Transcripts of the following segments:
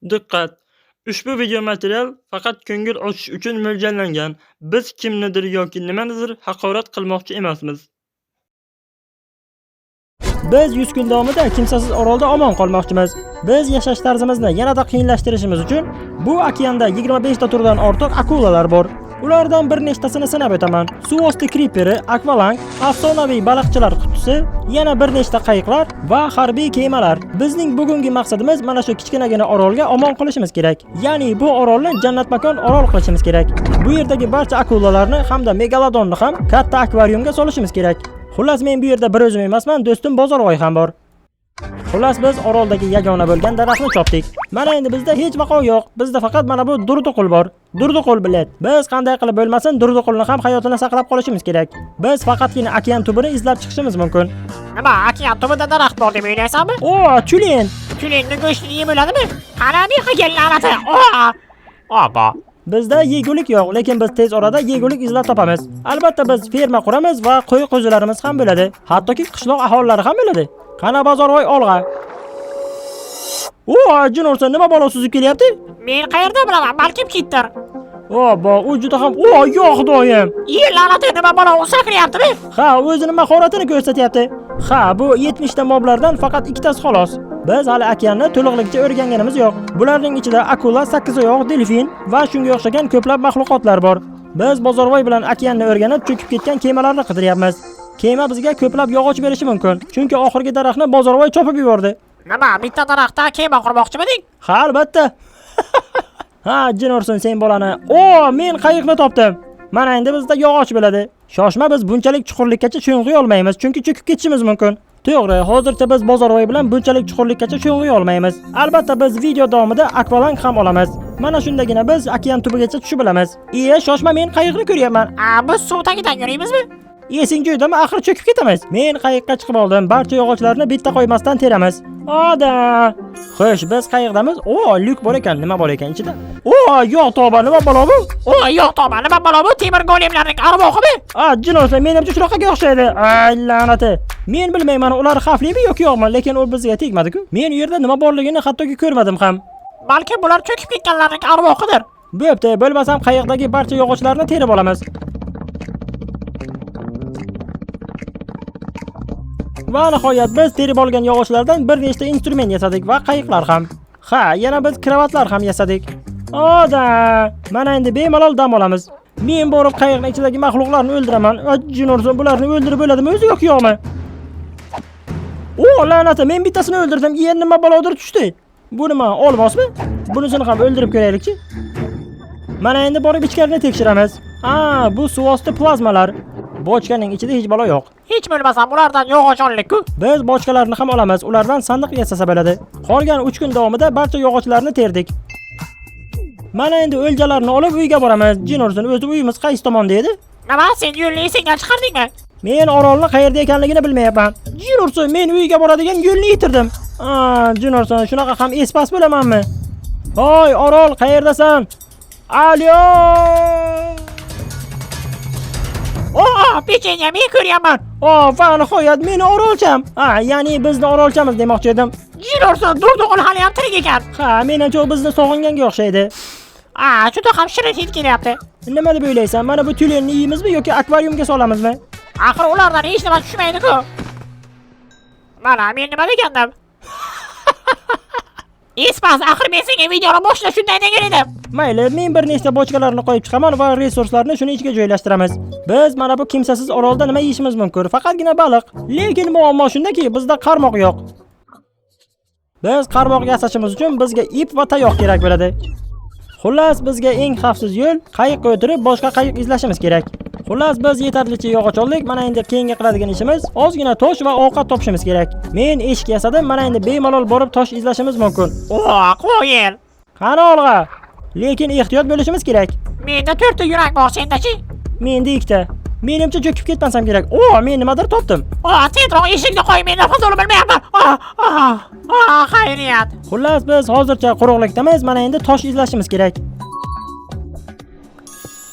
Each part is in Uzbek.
Diqqat! Ushbu video material faqat ko'ngil ochish uchun mo'ljallangan. Biz kimnidir yoki nimanidir haqorat qilmoqchi emasmiz. Biz 100 kun davomida kimsasiz orolda omon qolmoqchimiz. Biz yashash tarzimizni yanada qiyinlashtirishimiz uchun bu okeanda 25 ta turdan ortiq akulalar bor. Ulardan bir nechtasini sinab o'taman. Suv osti kriperi, akvalang, afsonaviy baliqchilar qutisi, yana bir nechta qayiqlar va harbiy kemalar. Bizning bugungi maqsadimiz mana shu kichkinagina orolga omon qolishimiz kerak. Ya'ni bu orolni jannatmakon orol qilishimiz kerak. Bu yerdagi barcha akulalarni hamda megalodonni ham katta akvariumga solishimiz kerak. Xullas, men bu yerda bir o'zim emasman, do'stim Bozorvoy ham bor. Xullas, biz oroldagi yagona bo'lgan daraxtni chopdik. Mana endi bizda hech vaqo yo'q. Bizda faqat mana bu Durduqul bor. Durduqul bilet. Biz qanday qilib bo'lmasin Durduqulni ham hayotini saqlab qolishimiz kerak. Biz faqatgina okean tubini izlab chiqishimiz mumkin. Nima, okean tubida daraxt bor deb o'ylaysanmi? O, tyulen! Tyulenni go'shtini yeb o'ladimi? Qani bu yoqqa kel, la'nati! Oba. Bizda yegulik yo'q, lekin biz tez orada yegulik izlab topamiz. Albatta biz ferma quramiz va qo'y qo'zilarimiz ham bo'ladi. Hattoki qishloq aholilari ham bo'ladi. Qani Bozorvoy, olg'a. O, jin ursin, nima balo suzib kelyapti? Men qayerdan bilaman, balkim kitdir. Obbo, u juda ham... O, yo'q xudoyim. Iye, la'nati, nima balo, u sakrayaptimi? Ha, o'zini mahoratini ko'rsatyapti. Ha, bu 70 ta moblardan faqat ikkitasi xolos. Biz hali okeanni to'liqligicha o'rganganimiz yo'q. Bularning ichida akula, sakkizoyoq, delfin va shunga o'xshagan ko'plab maxluqotlar bor. Biz Bozorvoy bilan okeanni o'rganib, cho'kib ketgan kemalarni qidiryapmiz. Kema bizga ko'plab yog'och berishi mumkin, chunki oxirgi daraxtni Bozorvoy chopib yubordi. Nima, bitta daraxtdan kema qurmoqchimiding? Ha, albatta. Ha, jin ursin sen bolani. O, men qayiqni topdim. Mana endi bizda yog'och bo'ladi. Shoshma, biz bunchalik chuqurlikkacha sho'ng'iy olmaymiz, chunki cho'kib ketishimiz mumkin. To'g'ri, hozircha biz Bozorvoy bilan bunchalik chuqurlikkacha sho'ng'iy olmaymiz. Albatta biz video davomida akvalang ham olamiz. Mana shundagina biz okean tubigacha tushib bilamiz. Iye, shoshma, men qayiqni ko'ryapman. A, biz suv tagidan yuraymizmi? Esing joyidami? Axir cho'kib ketamiz. Men qayiqqa chiqib oldim. Barcha yog'ochlarni bitta qo'ymasdan teramiz. Oda. Xo'sh, biz qayiqdamiz. O, lyuk bor ekan. Nima bor ekan ichida? O, yo'q tavba, nima balo bu? O, yo'q tavba, nima balo bu? Temir golemlarning arvohimi? A, jin ursin, menimcha shunaqaga o'xshaydi. Ay, la'nati. Men bilmayman, ular xavflimi yoki yo'qmi, lekin u bizga tegmadi-ku. Men u yerda nima borligini hattoki ko'rmadim ham. Balki bular cho'kib ketganlarning arvohidir. Bo'pti, bo'lmasam qayiqdagi barcha yog'ochlarni terib olamiz. Va nihoyat biz terib olgan yog'ochlardan bir nechta instrument yasadik va qayiqlar ham. Ha, yana biz kravatlar ham yasadik. Oda, mana endi bemalol dam olamiz. Men borib qayiqning ichidagi maxluqlarni o'ldiraman. Jin ursin, bularni o'ldirib bo'ladimi o'zi yoki yo'qmi? O, la'nati, men bittasini o'ldirdim. Yer nima balodir tushdi. Bu nima, olmosmi? Bunisini ham o'ldirib ko'raylikchi. Mana endi borib ichkarini tekshiramiz. Ha, bu suv osti plazmalar. Bochkaning ichida hech balo yo'q. Hech bo'lmasam ulardan yog'och oldik-ku. Biz bochkalarni ham olamiz, ulardan sandiq yasasa bo'ladi. Qolgan 3 kun davomida barcha yog'ochlarni terdik. Mana endi o'ljalarni olib uyga boramiz. Jin ursin, o'zi uyimiz qaysi tomonda edi? Nima, sen yo'lni esingdan chiqardingmi? Men orolni qayerda ekanligini bilmayapman. Jin ursin, men uyga boradigan yo'lni yitirdim. A, jin ursin, shunaqa ham espas bo'lamanmi? Hoy, orol, qayerdasan? Alo! O, pechenya, men ko'ryapman. O, va nihoyat meni orolcham. Ha, ya'ni bizni orolchamiz demoqchi edim. Jin ursin, Durduqul hali ham tirik ekan. Ha, menimcha u bizni sog'inganga o'xshaydi. A, juda ham shirin hid kelyapti. Nima deb o'ylaysan? Mana bu tyulenni yeymizmi yoki akvariumga solamizmi? Axir ulardan hech nima tushmaydi-ku. Mana men nima degandim? Espas, axir men senga videoni boshida shunday degan edim. Mayli, men bir nechta bochkalarni qo'yib chiqaman va resurslarni shuni ichiga joylashtiramiz. Biz mana bu kimsasiz orolda nima yeyishimiz mumkin? Faqatgina baliq. Lekin muammo shundaki, bizda qarmoq yo'q. Biz qarmoq yasashimiz uchun bizga ip va tayoq kerak bo'ladi. Xullas, bizga eng xavfsiz yo'l qayiqqa o'tirib boshqa qayiq izlashimiz kerak. Xullas, biz yetarlicha yog'och oldik. Mana endi keyingi qiladigan ishimiz ozgina tosh va ovqat topishimiz kerak. Men eshik yasadim, mana endi bemalol borib tosh izlashimiz mumkin. O, qo'yil. Qani olg'a? Lekin ehtiyot bo'lishimiz kerak. Menda 4 ta yurak bor, sendachi? Menda 2 ta. Menimcha cho'kib ketmasam kerak. O, men nimadir topdim. O, tezroq eshikni qo'y, men nafas ola bilmayapman. Xayriyat. Xullas, biz hozircha quruqlikdamiz. Mana endi tosh izlashimiz kerak.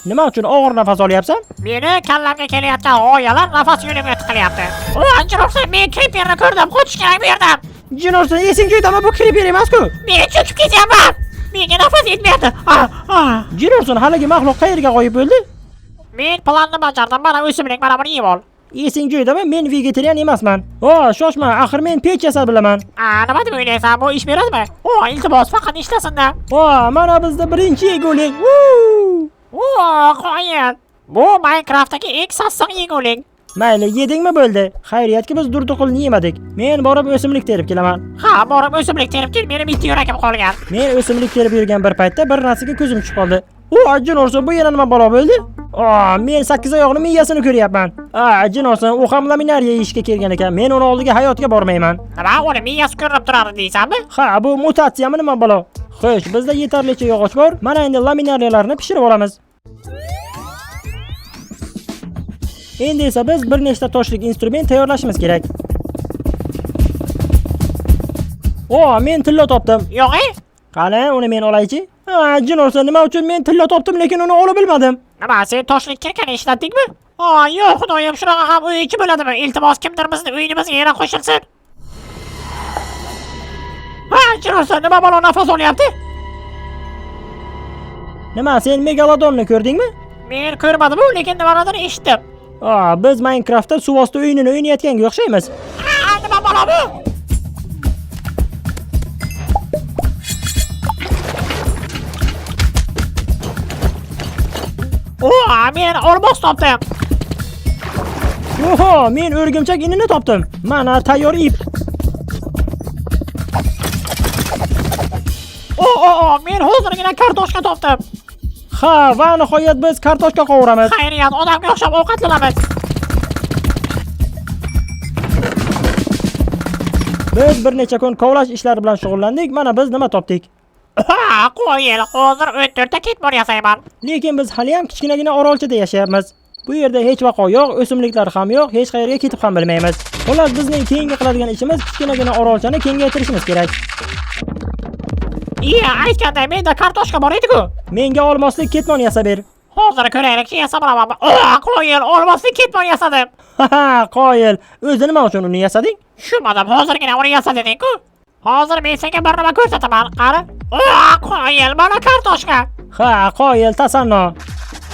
Nima uchun og'ir nafas olyapsan? Meni kallamga kelayotgan g'oyalar nafas yo'limga tiqilyapti. O, jin ursin, men kriperni ko'rdim, qochish kerak bu yerdan. Jin ursin, esing joyidami? Bu creeper emas-ku. Men cho'kib ketyapman. Menga nafas yetmayapti. Ah, ah. Jin ursin, haligi maxluq qayerga g'oyib bo'ldi? Men planni bajardim. Mana o'simlik, mana buni yeb ol. Esing joyidami? Men vegetarian emasman. O, shoshma, axir men pech yasab bilaman. A, nima deb o'ylaysan? Bu ish beradimi? O, iltimos, faqat ishlasin-da. O, mana bizda birinchi yegulik. Woo! O, qoyil. Bu Minecraftdagi eng sassiq yegulik. Mayli, yedingmi bo'ldi. Xayriyatki biz durduqulni yemadik. Men borib o'simlik terib kelaman. Ha, borib o'simlik terib kel, meni bitta yuragim qolgan. Men o'simlik terib yurgan bir paytda bir narsaga ko'zim tushib qoldi. O, jin ursin, bu yana nima balo bo'ldi? O, men sakkiz oyoqni miyasini ko'ryapman. A, jin ursin, u ham laminariya yeyishga kelgan ekan. Men uni oldiga hayotga bormayman. Nima, uni miyasi ko'rinib turadi deysanmi? Ha, bu mutatsiyami nima balo? Xo'sh, bizda yetarlicha yog'och bor. Mana endi laminariyalarni pishirib olamiz. Endi esa biz bir nechta toshlik instrument tayyorlashimiz kerak. O, men tilla topdim. Yo'q, e? Qani, uni men olaychi? Ha, jin ursin, nima uchun men tilla topdim, lekin uni ola bilmadim. Nima, sen toshlik kirkani ishlatdingmi? O, yo'q, xudoyim, shunaqa ham o'yinchi bo'ladimi? Iltimos, kimdir bizni o'yinimizga yana qo'shilsin. Ha, jin ursin, nima balo nafas olyapti? Nima, sen megalodonni ko'rdingmi? Men ko'rmadim-u, lekin nimanidir eshitdim. A, biz Minecraftda suv osti o'yinini o'ynayotganga o'xshaymiz. Ha, nima balo bu? O, men olmos topdim. Oho, men o'rgimchak inini topdim. Mana tayyor ip. O, o, o, men hozirgina kartoshka topdim. Ha, va nihoyat biz kartoshka qovuramiz. Xayriyat, odamga o'xshab ovqatlanamiz. Biz bir necha kun kovlash ishlari bilan shug'ullandik. Mana biz nima topdik? Ha, qo'yil, hozir 14 ta ketmon yasayman. Lekin biz haliyam kichkinagina orolchada yashayapmiz. Bu yerda hech vaqo yo'q, o'simliklar ham yo'q, hech qayerga ketib ham bilmaymiz. Xullas, bizning keyingi qiladigan ishimiz kichkinagina orolchani kengaytirishimiz kerak. Iya, aytganday menda kartoshka bor edi-ku. Menga olmoslik ketmon yasab ber. Hozir ko'raylik, yasab olamanmi? O, qo'yil, olmosli ketmon yasadim. Ha, qoyil. O'zi nima uchun uni yasading? Tushunmadim, hozirgina uni yasa deding-ku. Hozir men senga bir nima ko'rsataman, qara. O, qoyil, mana kartoshka. Ha, qoyil, tasanno.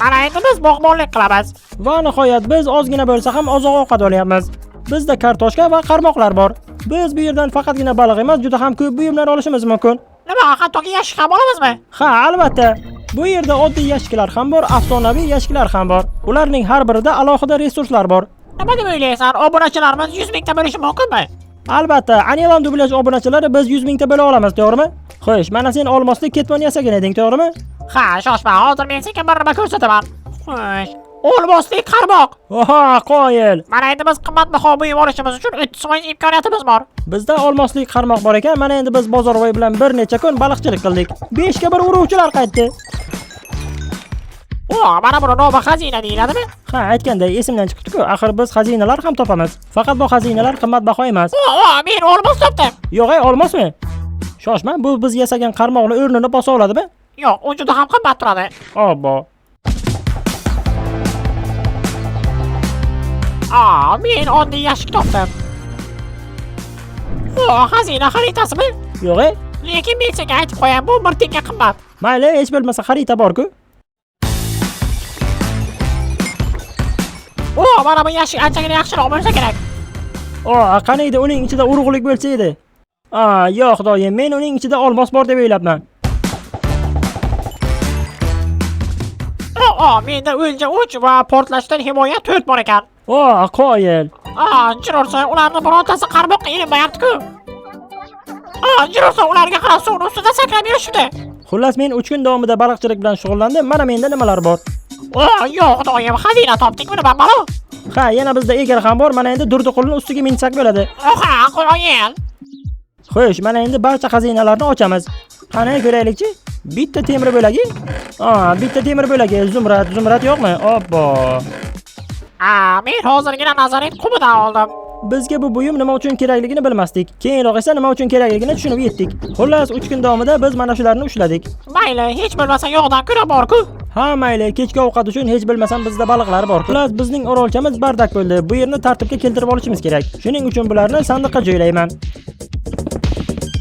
Mana endi biz bog'bonlik qilamiz. Va nihoyat biz ozgina bo'lsa ham oziq-ovqat olyapmiz. Bizda kartoshka va qarmoqlar bor. Biz bu yerdan faqatgina baliq emas, juda ham ko'p buyumlar olishimiz mumkin. Nima, hattoki yashik ham olamizmi? Ha, albatta. Bu yerda oddiy yashiklar ham bor, afsonaviy yashiklar ham bor. Ularning har birida alohida resurslar bor. Nima deb o'ylaysan? Obunachilarimiz 100 mingta bo'lishi mumkinmi? Albatta, Anilan dublyaj obunachilari biz 100 mingta bo'la olamiz, to'g'rimi? Xo'sh, mana sen olmoslik ketmon yasagan eding, to'g'rimi? Ha, shoshma, hozir men senga bir nima ko'rsataman. Xo'sh, olmosli qarmoq. Oho, qoyil. Mana endi biz qimmatbaho buyum olishimiz uchun 30% imkoniyatimiz bor. Bizda olmoslik qarmoq bor ekan, mana endi biz Bozorboy bilan bir necha kun baliqchilik qildik. 5 ga 1 uruvchilar qaytdi. O, mana buni nomi xazina deyiladimi? Ha, aytganday esimdan chiqibdi-ku, axir biz xazinalar ham topamiz. Faqat bu xazinalar qimmatbaho emas. O, o, men olmos topdim. Yo'q, ey, olmosmi? Shoshma, bu biz yasagan qarmoqni o'rnini bosa oladimi? Yo'q, u juda ham qimmat turadi. Obbo. A, men oddiy yashik topdim. O, xazina xaritasimi? Yo'q, ey. Lekin men senga aytib qo'yay, bu bir tiyinga qimmat. Mayli, hech bo'lmasa xarita bor-ku. O, mana bu yashik anchagina yaxshiroq bo'lsa kerak. O, qaniydi uning ichida urug'lik bo'lsa edi. A, yo'q xudoyim, men uning ichida olmos bor deb o'ylabman. O, o, menda o'lja 3 va portlashdan himoya 4 bor ekan. O, qoyil. A, jin ursin, ularni birontasi qarmoqqa ilinmayapti-ku. A, jin ursin, ularga qarab suvni ustida sakrab yurishibdi. Xullas, men 3 kun davomida baliqchilik bilan shug'ullandim. Mana menda nimalar bor. O, yo'q xudoyim, xazina topdikmi nima balo? Ha, yana bizda egar ham bor. Mana endi Durdiqulni ustiga minsak bo'ladi. Oha, qo'yil. Xo'sh, mana endi barcha xazinalarni ochamiz. Qani ko'raylikchi? Bitta temir bo'lagi? A, bitta temir bo'lagi. Zumrad, zumrad yo'qmi? Obbo. A, men hozirgina nazaret qumidan oldim. Bizga bu buyum nima uchun kerakligini bilmasdik. Keyinroq esa nima uchun kerakligini tushunib yetdik. Xullas, 3 kun davomida biz mana shularni ushladik. Mayli, hech bo'lmasa yo'qdan ko'ra bor-ku. Ha, mayli, kechki ovqat uchun hech bilmasam bizda baliqlar bor. Xullas, bizning orolchamiz bardak bo'ldi. Bu yerni tartibga keltirib olishimiz kerak. Shuning uchun bularni sandiqqa joylayman.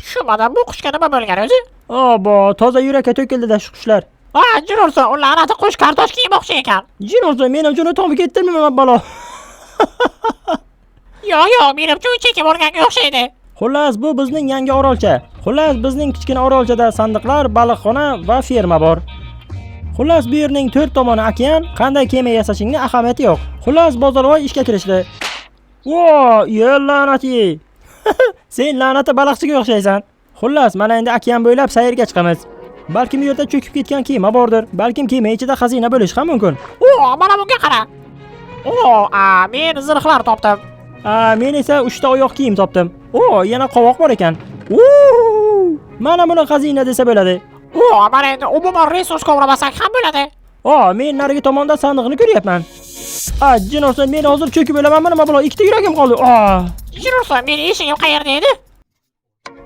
Shu Tushunmadim, bu qushga nima bo'lgan o'zi? Obo, toza yurakka to'kildi-da shu qushlar. Ha, jin ursin, u la'nati qush kartoshka yemoqchi ekan. Jin ursin, menimcha uni tomi ketdimi nima balo? Yo'q, yo'q, menimcha u chekib olganga o'xshaydi. Xullas, bu bizning yangi orolcha. Xullas, bizning kichkina orolchada sandiqlar, baliqxona va ferma bor. Xullas, bu yerning to'rt tomoni okean, qanday kema yasashingni ahamiyati yo'q. Xullas, Bozorvoy ishga kirishdi. Vo, ye la'nati. Sen la'nati baliqchiga o'xshaysan. Xullas, mana endi okean bo'ylab sayrga chiqamiz. Balkim bu yerda cho'kib ketgan kema bordir. Balkim kema ichida xazina bo'lishi ham mumkin. O, mana bunga qara. O, a, men zirhlar topdim. A, men esa 3 ta oyoq kiyim topdim. O, yana qovoq bor ekan. Uuu! Mana buni xazina desa bo'ladi. O, mana endi umuman resurs kovlamasak ham bo'ladi. O, men narigi tomonda sandiqni ko'ryapman. A, jin ursin, men hozir cho'kib o'lamanmi nima balo? Ikkita yuragim qoldi. A. Jin ursin, meni eshigim qayerda edi?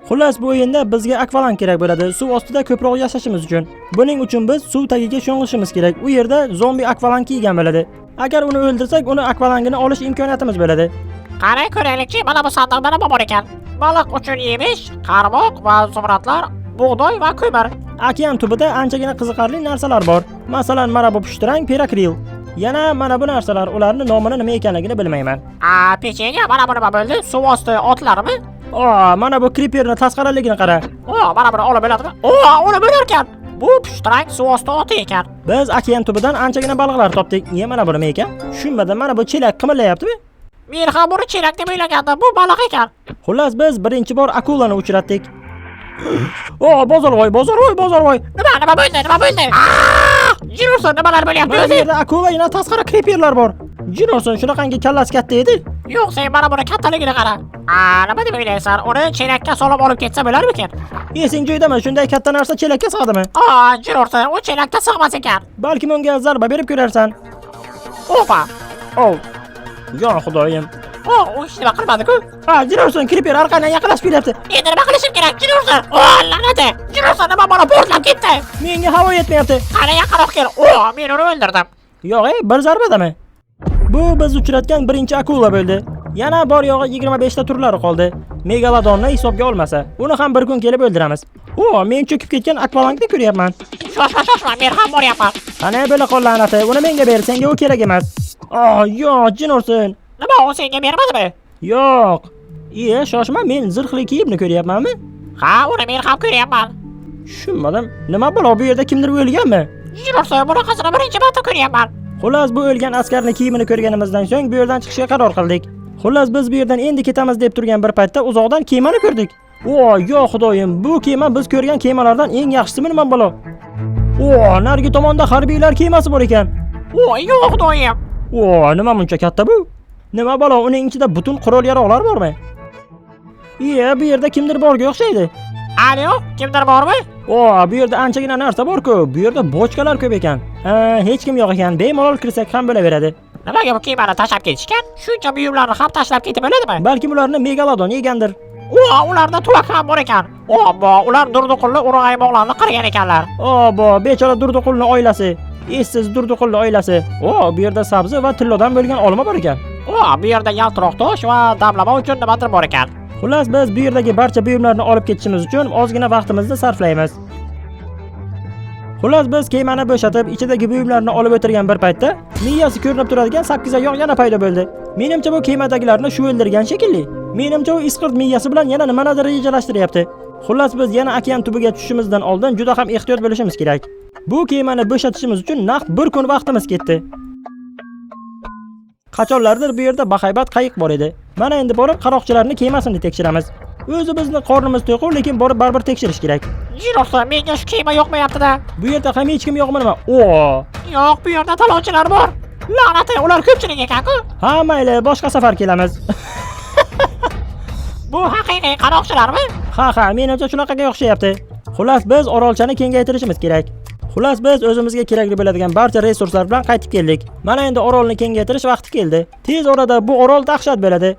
Xullas, bu o'yinda bizga akvalang kerak bo'ladi, suv ostida ko'proq yashashimiz uchun. Buning uchun biz suv tagiga sho'ng'ishimiz kerak. U yerda zombi akvalang kiygan bo'ladi. Agar uni o'ldirsak, uni akvalangini olish imkoniyatimiz bo'ladi. Qara ko'raylikchi, mana bu sandiqda nima bor ekan? Baliq uchun yemish, qarmoq va zumradlar, bug'doy va ko'mir. Okean tubida anchagina qiziqarli narsalar bor. Masalan, mana bu pushtirang perakril. Yana mana bu narsalar, ularning nomini nima ekanligini bilmayman. A, pechenya, mana bu nima bo'ldi? Suv osti otlarimi? O, mana bu kriperni tasqaraligini qara. O, mana buni olib bo'ladimi? O, olib bo'larkan. Bu pushtirang suv osti oti ekan. Biz okean tubidan anchagina baliqlar topdik. Ye, mana bu nima ekan? Tushunmadim, mana bu chelak qimirlayaptimi? Men ham buni chelak deb o'ylagandim, bu baliq ekan. Xullas, biz birinchi bor akulani uchratdik. O, Bozorvoy, Bozorvoy, Bozorvoy. Nima, nima bo'ldi? Nima bo'ldi? Aa! Jin ursin, nimalar bo'lyapti Mana bu o'zi? yerda akula, yana tasqara kriperlar bor. Jin ursin, shunaqangi kallasi katta edi. Yo'q, sen mana buni kattaligini qara. A, nima deb o'ylaysan? Uni chelakka solib olib ketsa bo'larmikin? Esing joyidami? Shunday katta narsa chelakka sig'adimi? A, jin ursin, u chelakka sig'mas ekan. Balkim unga zarba berib ko'rarsan. Opa. Oh. Yo xudoyim. O, u hech nima qilmadi-ku. Ha, jin ursin, kriper orqangdan yaqinlashib kelyapti. Endi nima qilishim kerak? Jin ursin. O, la'nati. Jin ursin, nima mana portlab ketdi. Menga havo yetmayapti. Qani yaqinroq kel. O, men uni o'ldirdim. Yo'q, bir zarbadami? Bu biz uchratgan birinchi akula bo'ldi. Yana bor yo'g'i 25 ta turlari qoldi. Megalodonni hisobga olmasa, uni ham bir kun kelib o'ldiramiz. O, men cho'kib ketgan akvalangni ko'ryapman. Shoshma, shoshma, men ham boryapman. Qani bo'la qol la'nati, uni menga ber, senga u kerak emas. Oh, yo'q, jin ursin. Nima, u senga bermadimi? Yo'q. Iye, shoshma, men zirhli kiyimni ko'ryapmanmi? Ha, uni men ham ko'ryapman. Tushunmadim. Nima balo, bu yerda kimdir o'lganmi? Jin ursin, bunaqasini birinchi marta ko'ryapman. Xullas, bu o'lgan askarning kiyimini ko'rganimizdan so'ng bu yerdan chiqishga qaror qildik. Xullas, biz bu yerdan endi ketamiz deb turgan bir paytda uzoqdan kemani ko'rdik. O, yo xudoyim, bu kema biz ko'rgan kemalardan eng yaxshisimi nima balo? O, narigi tomonda harbiylar kemasi bor ekan. O, yo'q xudoyim. O, nima buncha katta bu? Nima balo, uning ichida butun qurol-yarog'lar bormi? Iye, bu yerda kimdir borga o'xshaydi. Alo, kimdir bormi? O, bu yerda anchagina narsa bor-ku. Bu yerda bochkalar ko'p ekan. Ha, hech kim yo'q ekan. Bemalol kirsak ham bo'laveradi. Nimaga bu kemani tashlab ketishgan? Shuncha buyumlarni ham tashlab ketib bo'ladimi? Balkim ularni megalodon yegandir. O, ularda tuvak ham bor ekan. Obbo, ular Durduqulni urug'aymoqlarni qirgan ekanlar. Obo, bechora Durduqulni oilasi. Essiz Durduqulni oilasi. O, bu yerda sabzi va tillodan bo'lgan olma bor ekan. O, bu yerda yaltiroq tosh va damlama uchun nimadir bor ekan. Xullas, biz bu yerdagi barcha buyumlarni olib ketishimiz uchun ozgina vaqtimizni sarflaymiz. Xullas, biz kemani bo'shatib, ichidagi buyumlarni olib o'tirgan bir paytda miyasi ko'rinib turadigan sakkizoyoq yana paydo bo'ldi. Menimcha bu kemadagilarni shu o'ldirgan shekilli. Menimcha u isqirt miyasi bilan yana nimanidir rejalashtiryapti. Xullas, biz yana okean tubiga tushishimizdan oldin juda ham ehtiyot bo'lishimiz kerak. Bu kemani bo'shatishimiz uchun naqd bir kun vaqtimiz ketdi. Qachonlardir bu yerda bahaybat qayiq bor edi. Mana endi borib qaroqchilarning kemasini tekshiramiz. O'zi bizni qornimiz to'q, lekin borib baribir tekshirish kerak. Jin ursin, menga shu kema yoqmayapti-da. Bu yerda ham hech kim yo'qmi nima? O! Yo'q, bu yerda talonchilar bor. La'nati, ular ko'pchilik ekan-ku. Ha, mayli, boshqa safar kelamiz. Bu haqiqiy qaroqchilarmi? Ha, ha, menimcha shunaqaga o'xshayapti. Xullas, biz orolchani kengaytirishimiz kerak. Xullas, biz o'zimizga kerakli bo'ladigan barcha resurslar bilan qaytib keldik. Mana endi orolni kengaytirish vaqti keldi. Tez orada bu orol dahshat bo'ladi.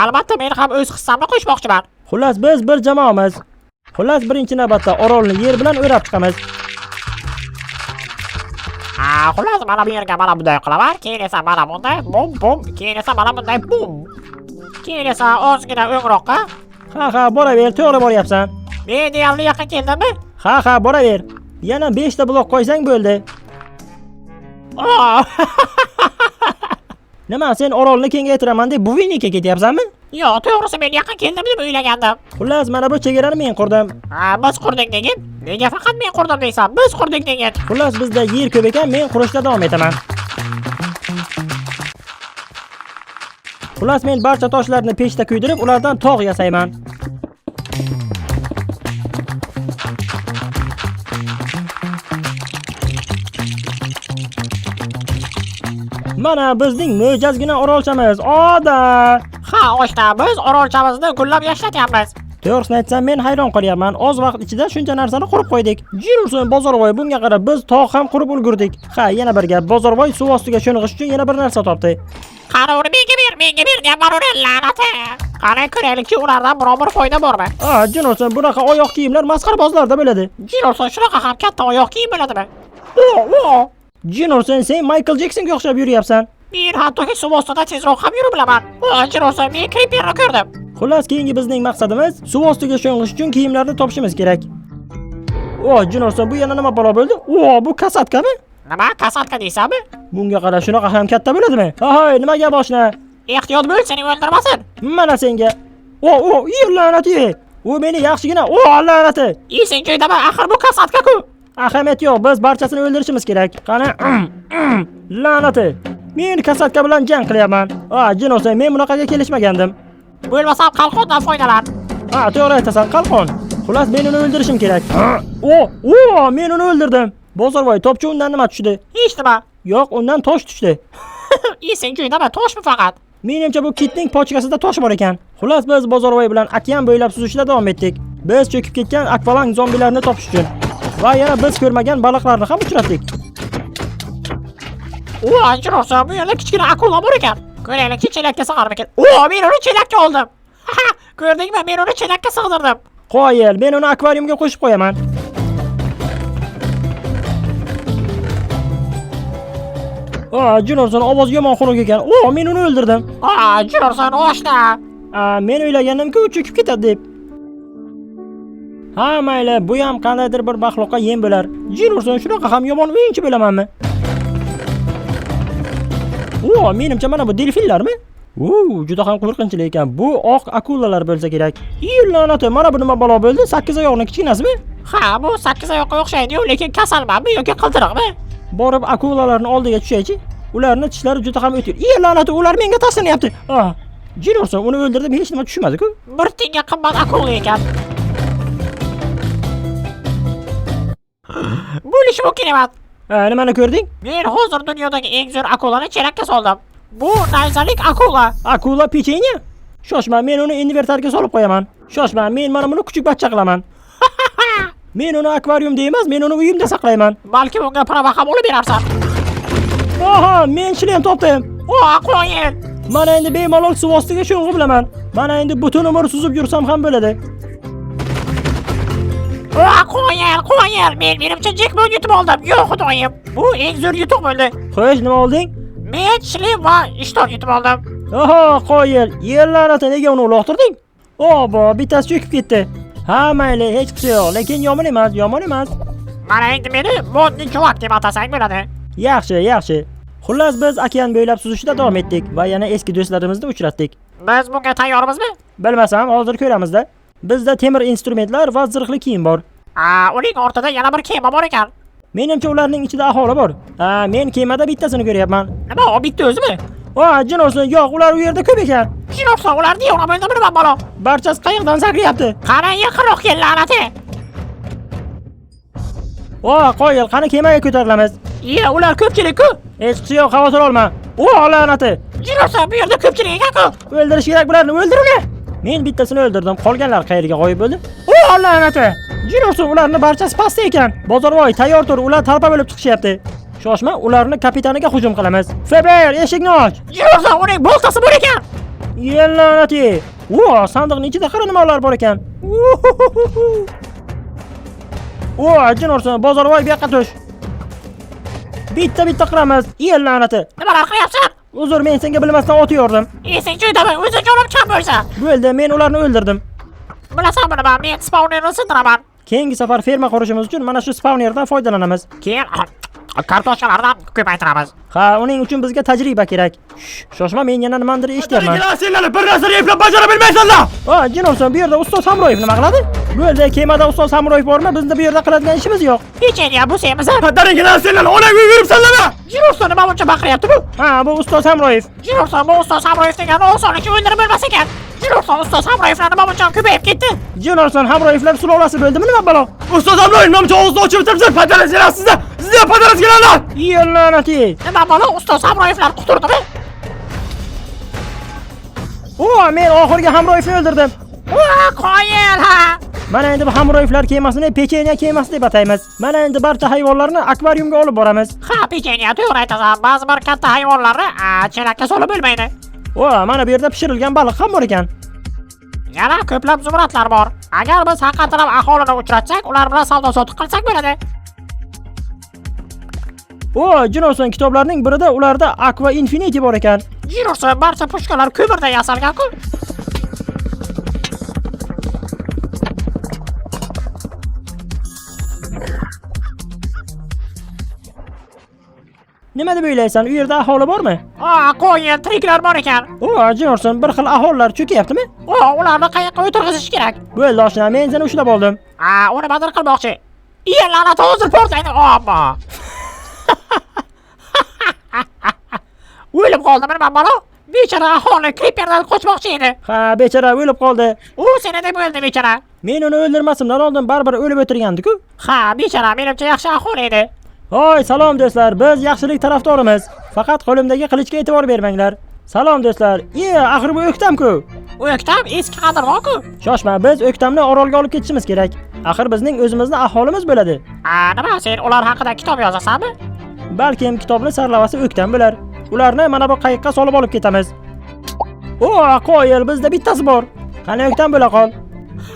Albatta, men ham o'z hissamni qo'shmoqchiman. Xullas, biz bir jamoamiz. Xullas, birinchi navbatda orolni yer bilan o'rab chiqamiz. Ha, xullas, mana bu yerga mana bunday qilaman, keyin esa mana bunday bum bum, keyin esa mana bunday bum. Keyin esa ozgina o'ngroqqa. Ha, ha, boraver, to'g'ri boryapsan. Men deyarli yaqin keldimmi? Ha, boraver. Yana 5 ta blok qo'ysang bo'ldi. Oh! Nima, sen orolni kengaytiraman deb buviniki ketyapsanmi? Yo'q, to'g'risi men yaqin keldim deb o'ylagandim. Xullas, mana bu chegarani men qurdim. Ha, biz qurdik degin. Nega faqat men qurdim deysan? Biz qurdik degin. Xullas, bizda yer ko'p ekan, men qurishda davom etaman. Xullas, men barcha toshlarni pechda kuydirib, ulardan tog' yasayman. Mana bizning mo'jazgina orolchamiz. Oda! Ha, oshna, biz orolchamizni gullab yashnatyapmiz. To'g'risini aytsam, men hayron qolyapman. Oz vaqt ichida shuncha narsani qurib qo'ydik. Jin ursin Bozorvoy, bunga qarab biz tog' ham qurib ulgurdik. Ha, yana bir gap, Bozorvoy suv ostiga sho'ng'ish uchun yana bir narsa topdi. Qani uni menga ber, menga ber deyapman uni, la'nati. Qani ko'raylikchi ulardan biror bir foyda bormi? A, jin ursin, bunaqa oyoq kiyimlar masxarabozlarda bo'ladi. Jin ursin, shunaqa ham katta oyoq kiyim bo'ladimi? O, o. Jin ursin, sen Michael Jacksonga o'xshab yuryapsan. Men hattoki suv ostida tezroq ham yura bilaman. O, jin ursin, men Creeperni ko'rdim. Xullas, keyingi bizning maqsadimiz suv ostiga sho'ng'ish uchun kiyimlarni topishimiz kerak. O, jin ursin, bu yana nima balo bo'ldi? O, bu kasatkami? Nima, kasatka deysanmi? Bunga qara, shunaqa ham katta bo'ladimi? Ahoy, nima gap oshna? Ehtiyot bo'l, seni o'ldirmasin. Mana senga. O, o, la'nati. U meni yaxshigina, o, la'nati. Esing joyidami? Axir bu kasatka-ku. Ahamiyat yo'q, biz barchasini o'ldirishimiz kerak. Qani, la'nati. Men kasatka bilan jang qilyapman. A, jin ursin, men bunaqaga kelishmagandim. Bo'lmasam qalqondan foydalan. Ha, to'g'ri aytasan, qalqon. Xullas, men uni o'ldirishim kerak. O, o, men uni o'ldirdim. Bozorvoy, topchi undan nima tushdi? Hech nima. Yo'q, undan tosh tushdi. Esing joyidami? Toshmi faqat? Menimcha bu kitning pochkasida tosh bor ekan. Xullas, biz Bozorvoy bilan okean bo'ylab suzishda davom etdik. Biz cho'kib ketgan akvalang zombilarni topish uchun va yana biz ko'rmagan baliqlarni ham uchratdik. O, jin ursin, bu yerda kichkina akula bor ekan. Ko'raylikchi chelakka sig'armikan? O, men uni chelakka oldim. Ko'rdingmi? Men uni chelakka sig'dirdim. Qoyil, men uni akvariumga qo'shib qo'yaman. A, jin ursin, ovoz yomon xunuk ekan. O, men uni o'ldirdim. A, jin ursin, oshna. A, men o'ylagandimki u cho'kib ketadi deb. Ha, mayli, bu ham qandaydir bir maxluqqa yem bo'lar. Jin ursin, shunaqa ham yomon o'yinchi bo'lamanmi? O, menimcha mana bu delfinlarmi? U, juda ham qo'rqinchli ekan. Bu oq akulalar bo'lsa kerak. La'nati, mana bu nima balo bo'ldi? 8 oyoqning kichkinasimi? Ha, bu 8 oyoqqa o'xshaydi-yu, lekin kasalmanmi yoki qiltiriqmi? Borib akulalarning oldiga tushaychi. Ularning tishlari juda ham o'tkir. La'nati, ular menga tashlanyapti. Ah, jin ursin, uni o'ldirdim, hech nima tushmadi-ku. Bir tiyinga qimmat akula ekan. Bo'lishi mumkin emas. Ha, nimani ko'rding? Men hozir dunyodagi eng zo'r akulani chelakka soldim. Bu nayzalik akula. Akula pechenya? Shoshma, men uni invertarga solib qo'yaman. Shoshma, men mana buni kuchuk bachcha qilaman. Men uni akvariumda emas, men uni uyimda saqlayman. Balki bunga prava ham olib berarsan. Aha, men shlem topdim. O, qo'yil. Mana endi bemalol suv ostiga sho'ng'ib bilaman. Mana endi butun umr suzib yursam ham bo'ladi. O, qo'yil, qo'yil. Men menimcha jekpot yutib oldim. Yo'q, xudoyim. Bu eng zo'r yutuq bo'ldi. Xo'sh, nima olding? Men shlem va ishton yutib oldim. Oho, qoyil. Yerlarata nega uni uloqtirding? Obo, bittasi cho'kib ketdi. Ha, mayli, hech qisi yo'q, lekin yomon emas, yomon emas. Mana endi meni modniy chuvak deb atasang bo'ladi. Yaxshi, yaxshi. Xullas, biz okean bo'ylab suzishda davom etdik va yana eski do'stlarimizni uchratdik. Biz bunga tayyormizmi? Bilmasam, hozir ko'ramizda. Bizda temir instrumentlar va zirhli kiyim bor. A, uning ortida yana bir kema bor ekan. Menimcha ularning ichida aholi bor. Ha, men kemada bittasini ko'ryapman. Nima, o bitta o'zimi? O, jin ursin, yo'q, ular u yerda ko'p ekan. Jin ursin, ularni yo'q bo'ldi nima balo? Barchasi qayiqdan sakrayapti. Qara, yaqinroq kel, la'nati. O, qoyil, qani kemaga ko'tarilamiz. Iya, ular ko'pchilik-ku. Hech qisi yo'q, xavotir olma. O, la'nati. Jin ursin, bu yerda ko'pchilik ekan-ku. O'ldirish kerak bularni, o'ldir uni. Men bittasini o'ldirdim, qolganlar qayerga g'oyib bo'ldi? O, la'nati. Jin ursin, ularni barchasi pastda ekan. Bozorvoy, tayyor tur, ular talpa bo'lib chiqishyapti. Shoshma, ularni kapitaniga hujum qilamiz. Feber, eshikni och. Jin ursin, uning boltasi bor ekan. La'nati. O, sandiqning ichida qara nimalar bor ekan. O, jin ursin, Bozorvoy bu yoqqa tush. Bitta-bitta qilamiz. La'nati. Nimalar qilyapsan? Uzr, men senga bilmasdan otyordim. Esing joyidami? O'zi jonim kam bo'lsa. Bo'ldi, men ularni o'ldirdim. Bilasanmi nima, men spawnerni sindiraman. Keyingi safar ferma qurishimiz uchun mana shu spawnerdan foydalanamiz. Keyin kartoshkalarni ko'paytiramiz. Ha, uning uchun bizga tajriba kerak. Shh, shoshma, men yana nimadir eshityapman. Senlarni bir narsani eplab bajara bilmaysanlar. O, Jinovson, bu yerda ustoz Hamroyev nima qiladi? Bo'ldi, kemada ustoz Hamroyev bormi? Bizni bu yerda qiladigan ishimiz yo'q. Pechenya bu senmisan? Padaringlar senlarni onang uyib yuribsanlarmi? Jirovson nima buncha baqiryapti bu? Ha, bu ustoz Hamroyev. Jirovson bu ustoz Hamroyev degani osonlikcha o'ldirib bo'lmas ekan. Jirovson ustoz Hamroyevlar nima buncha ko'payib ketdi? Jinovson Hamroyevlar sulolasi bo'ldimi nima balo? Ustoz Hamroyev nomcha og'izni ochib o'tiribsan, padaringlar sizda. Sizda padaringlar. La'nati. Nima balo ustoz Hamroyevlar quturdimi? O, men oxirgi Hamroyevni o'ldirdim. Va qoyil ha. Mana endi bu Hamroyevlar kemasini pechenya kemasi deb ataymiz. Mana endi barcha hayvonlarni akvariumga olib boramiz. Ha, pechenya to'g'ri aytasan. Ba'zi bir katta hayvonlarni chelakka solib bo'lmaydi. O, mana bu yerda pishirilgan baliq ham bor ekan. Yana ko'plab zumradlar bor. Agar biz haqiqatan ham aholini uchratsak, ular bilan savdo sotiq qilsak bo'ladi. O, Jinovson, kitoblarning birida ularda Aqua Infinity bor ekan. Jirovson barcha pushkalar ko'mirdan yasalgan-ku. Nima deb o'ylaysan? U yerda aholi bormi? A, qo'yil, tiriklar bor ekan. O, Jinovson, bir xil aholilar cho'kayaptimi? O, ularni qayoqqa o'tirg'izish kerak? Bo'ldi, oshna, men seni ushlab oldim. A, uni nimadir qilmoqchi. Iya, la'nat hozir portlaydi. Ammo. O'lib qoldimi nima balo? Bechora aholi kriperdan qochmoqchi edi. Ha, bechora o'lib qoldi. U seni deb o'ldi bechora. Men uni o'ldirmasimdan oldin baribir o'lib o'tirgandi-ku. Ha, bechora menimcha yaxshi aholi edi. Hoy, salom do'stlar, biz yaxshilik tarafdorimiz. Faqat qo'limdagi qilichga e'tibor bermanglar. Salom do'stlar. Iye, axir bu O'ktam-ku. O'ktam eski qadrdon-ku. Shoshma, biz O'ktamni orolga olib ketishimiz kerak. Axir bizning o'zimizni aholimiz bo'ladi. A, nima sen ular haqida kitob yozasanmi? Balkim kitobni sarlavhasi O'ktam bo'lar. Ularni mana bu qayiqqa solib olib ketamiz. O, qoyil, bizda bittasi bor. Qani O'ktam bo'la qol.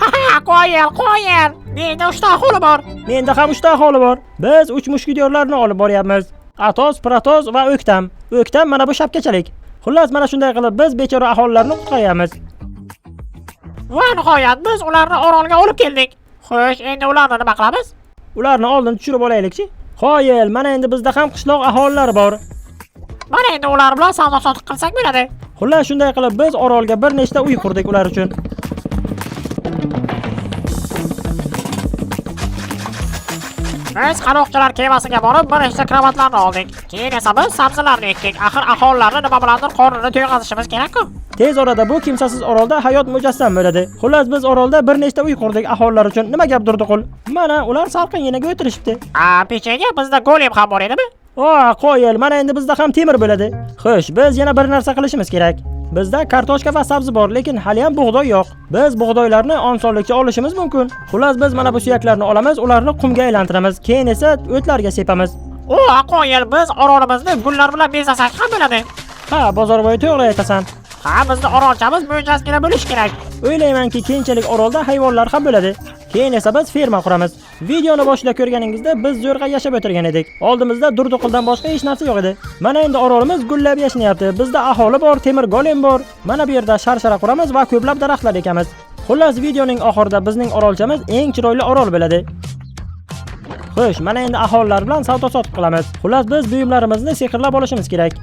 Ha, qoyil, qoyil. Menda uchta aholi bor. Menda ham uchta aholi bor. Biz uch mushketyorlarni olib boryapmiz. Atos, Protos va O'ktam. O'ktam mana bu shapkachalik. Xullas, mana shunday qilib biz bechora aholilarni qutqaryapmiz. Va nihoyat biz ularni orolga olib keldik. Xo'sh, endi ularni nima qilamiz? Ularni oldin tushirib olaylikchi. Qoyil, mana endi bizda ham qishloq aholilari bor. Mana endi ular bilan savdo sotiq qilsak bo'ladi. Xullas, shunday qilib biz orolga bir nechta uy qurdik ular uchun. Biz qaroqchilar kemasiga borib bir nechta kravatlarni oldik. Keyin esa biz sabzilarni ekdik. Axir aholilarni nima bilandir qornini to'yg'azishimiz kerak-ku. Tez orada bu kimsasiz orolda hayot mujassam bo'ladi. Xullas, biz orolda bir nechta uy qurdik aholilar uchun. Nima gap Durdiqul? Mana ular salqinginaga o'tirishibdi. A, pechenya bizda golem ham bor edimi? O, qoyil, mana endi bizda ham temir bo'ladi. Xo'sh, biz yana bir narsa qilishimiz kerak. Bizda kartoshka va sabzi bor, lekin hali ham bug'doy yo'q. Biz bug'doylarni osonlikcha olishimiz mumkin. Xullas, biz mana bu suyaklarni olamiz, ularni qumga aylantiramiz, keyin esa o'tlarga sepamiz. O, qoyil, biz orolimizni gullar bilan bezasak ham bo'ladi. Ha, Bozorboy, to'g'ri aytasan. Ha, bizni orolchamiz mo'jazgina bo'lishi kerak. O'ylaymanki, keyinchalik orolda hayvonlar ham bo'ladi. Keyin esa biz ferma quramiz. Videoni boshida ko'rganingizda biz zo'rg'a yashab o'tirgan edik. Oldimizda Durdiquldan boshqa hech narsa yo'q edi. Mana endi orolimiz gullab yashnayapti. Bizda aholi bor, temir golem bor. Mana bu yerda sharshara quramiz va ko'plab daraxtlar ekamiz. Xullas, videoning oxirida bizning orolchamiz eng chiroyli orol bo'ladi. Xo'sh, mana endi aholilar bilan savdo sotiq qilamiz. Xullas, biz buyumlarimizni sehrlab olishimiz kerak.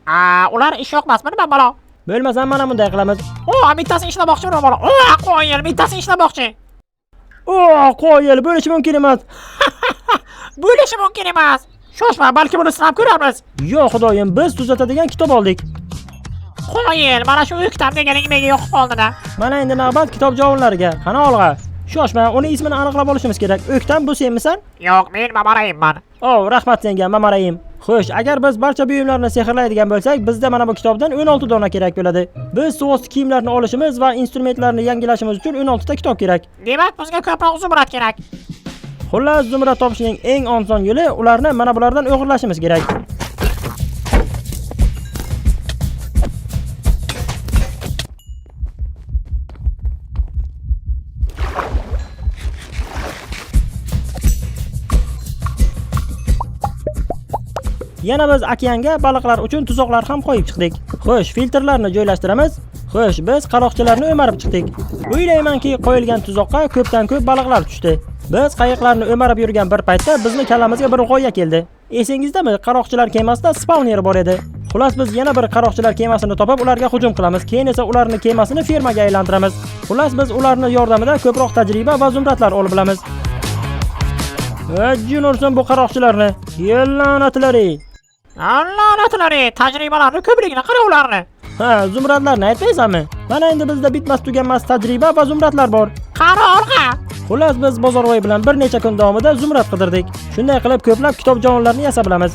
A, ular ish yoqmasmi nima balo? Bo'lmasam mana bunday qilamiz. O, bittasi ishlamoqchi nima balo? O, qoyil, bittasi ishlamoqchi. O, qoyil, bo'lishi mumkin emas. Bo'lishi mumkin emas. Shoshma, balki buni sinab ko'rarmiz. Yo xudoyim, biz tuzatadigan kitob oldik. Qoyil, mana shu O'ktam deganing menga yoqib qoldi-da. Mana endi navbat kitob javonlariga. Qani olg'a. Shoshma, uni ismini aniqlab olishimiz kerak. O'ktam, bu senmisan? Yo'q, men Mamarayimman. O, rahmat senga, Mamarayim. Xo'sh, agar biz barcha buyumlarni sehrlaydigan bo'lsak, bizda mana bu kitobdan 16 dona kerak bo'ladi. Biz suvosti kiyimlarni olishimiz va instrumentlarni yangilashimiz uchun 16 ta kitob kerak. Demak, bizga ko'proq zumrad kerak. Xullas, zumrad topishning eng oson yo'li ularni mana bulardan o'g'irlashimiz kerak. Yana biz okeanga baliqlar uchun tuzoqlar ham qo'yib chiqdik. Xo'sh, filtrlarni joylashtiramiz. Xo'sh, biz qaroqchilarni o'marib chiqdik. O'ylaymanki, qo'yilgan tuzoqqa ko'pdan ko'p baliqlar tushdi. Biz qayiqlarni o'marib yurgan bir paytda bizni kallamizga bir g'oya keldi. Esingizdami, qaroqchilar kemasida spawner bor edi. Xullas, biz yana bir qaroqchilar kemasini topib, ularga hujum qilamiz. Keyin esa ularni kemasini fermaga aylantiramiz. Xullas, biz ularni yordamida ko'proq tajriba va zumradlar olib bilamiz. Jin ursin bu qaroqchilarni. La'natlari. La'natlari, tajribalarni ko'pligini qara ularni. Ha, zumradlarni aytmaysanmi? Mana endi bizda bitmas tuganmas tajriba va zumradlar bor. Qara orqa. Xullas, biz Bozorvoy bilan bir necha kun davomida zumrad qidirdik. Shunday qilib ko'plab kitob javonlarni yasab bilamiz.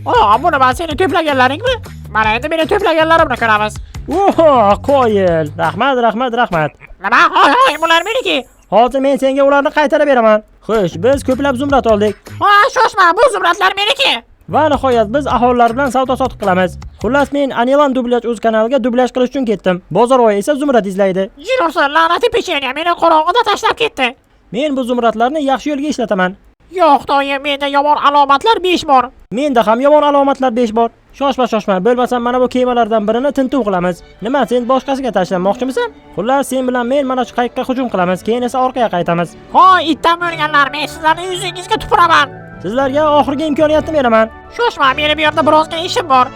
O, buni man seni to'plaganlaringmi? Mana endi meni to'plaganlarimni ko'ramiz. Oho, qoyil. Rahmat, rahmat, rahmat. Nima? Hoy, hoy, bular meniki. Hozir men senga ularni qaytarib beraman. Xo'sh, biz ko'plab zumrad oldik. Ha, shoshma, bu zumradlar meniki. Va nihoyat biz aholilar bilan savdo sotiq qilamiz. Xullas, men Anilan dublyaj o'z kanaliga dublyaj qilish uchun ketdim. Bozorvoy esa zumrad izlaydi. Jin ursin, la'nati pechenya meni qorong'ida tashlab ketdi. Men bu zumradlarni yaxshi yo'lga ishlataman. Yo'q, doim menda yomon alomatlar 5 bor. Menda ham yomon alomatlar 5 bor. Shoshma, shoshma, bo'lmasam mana bu kemalardan birini tintuv qilamiz. Nima, sen boshqasiga tashlanmoqchimisan? Xullas, sen bilan men mana shu qayiqqa hujum qilamiz, keyin esa orqaga qaytamiz. Hoy, itdan bo'lganlar, men sizlarni yuzingizga tupuraman. Sizlarga oxirgi imkoniyatni beraman. Shoshma, meni bu yerda birozgina ishim bor.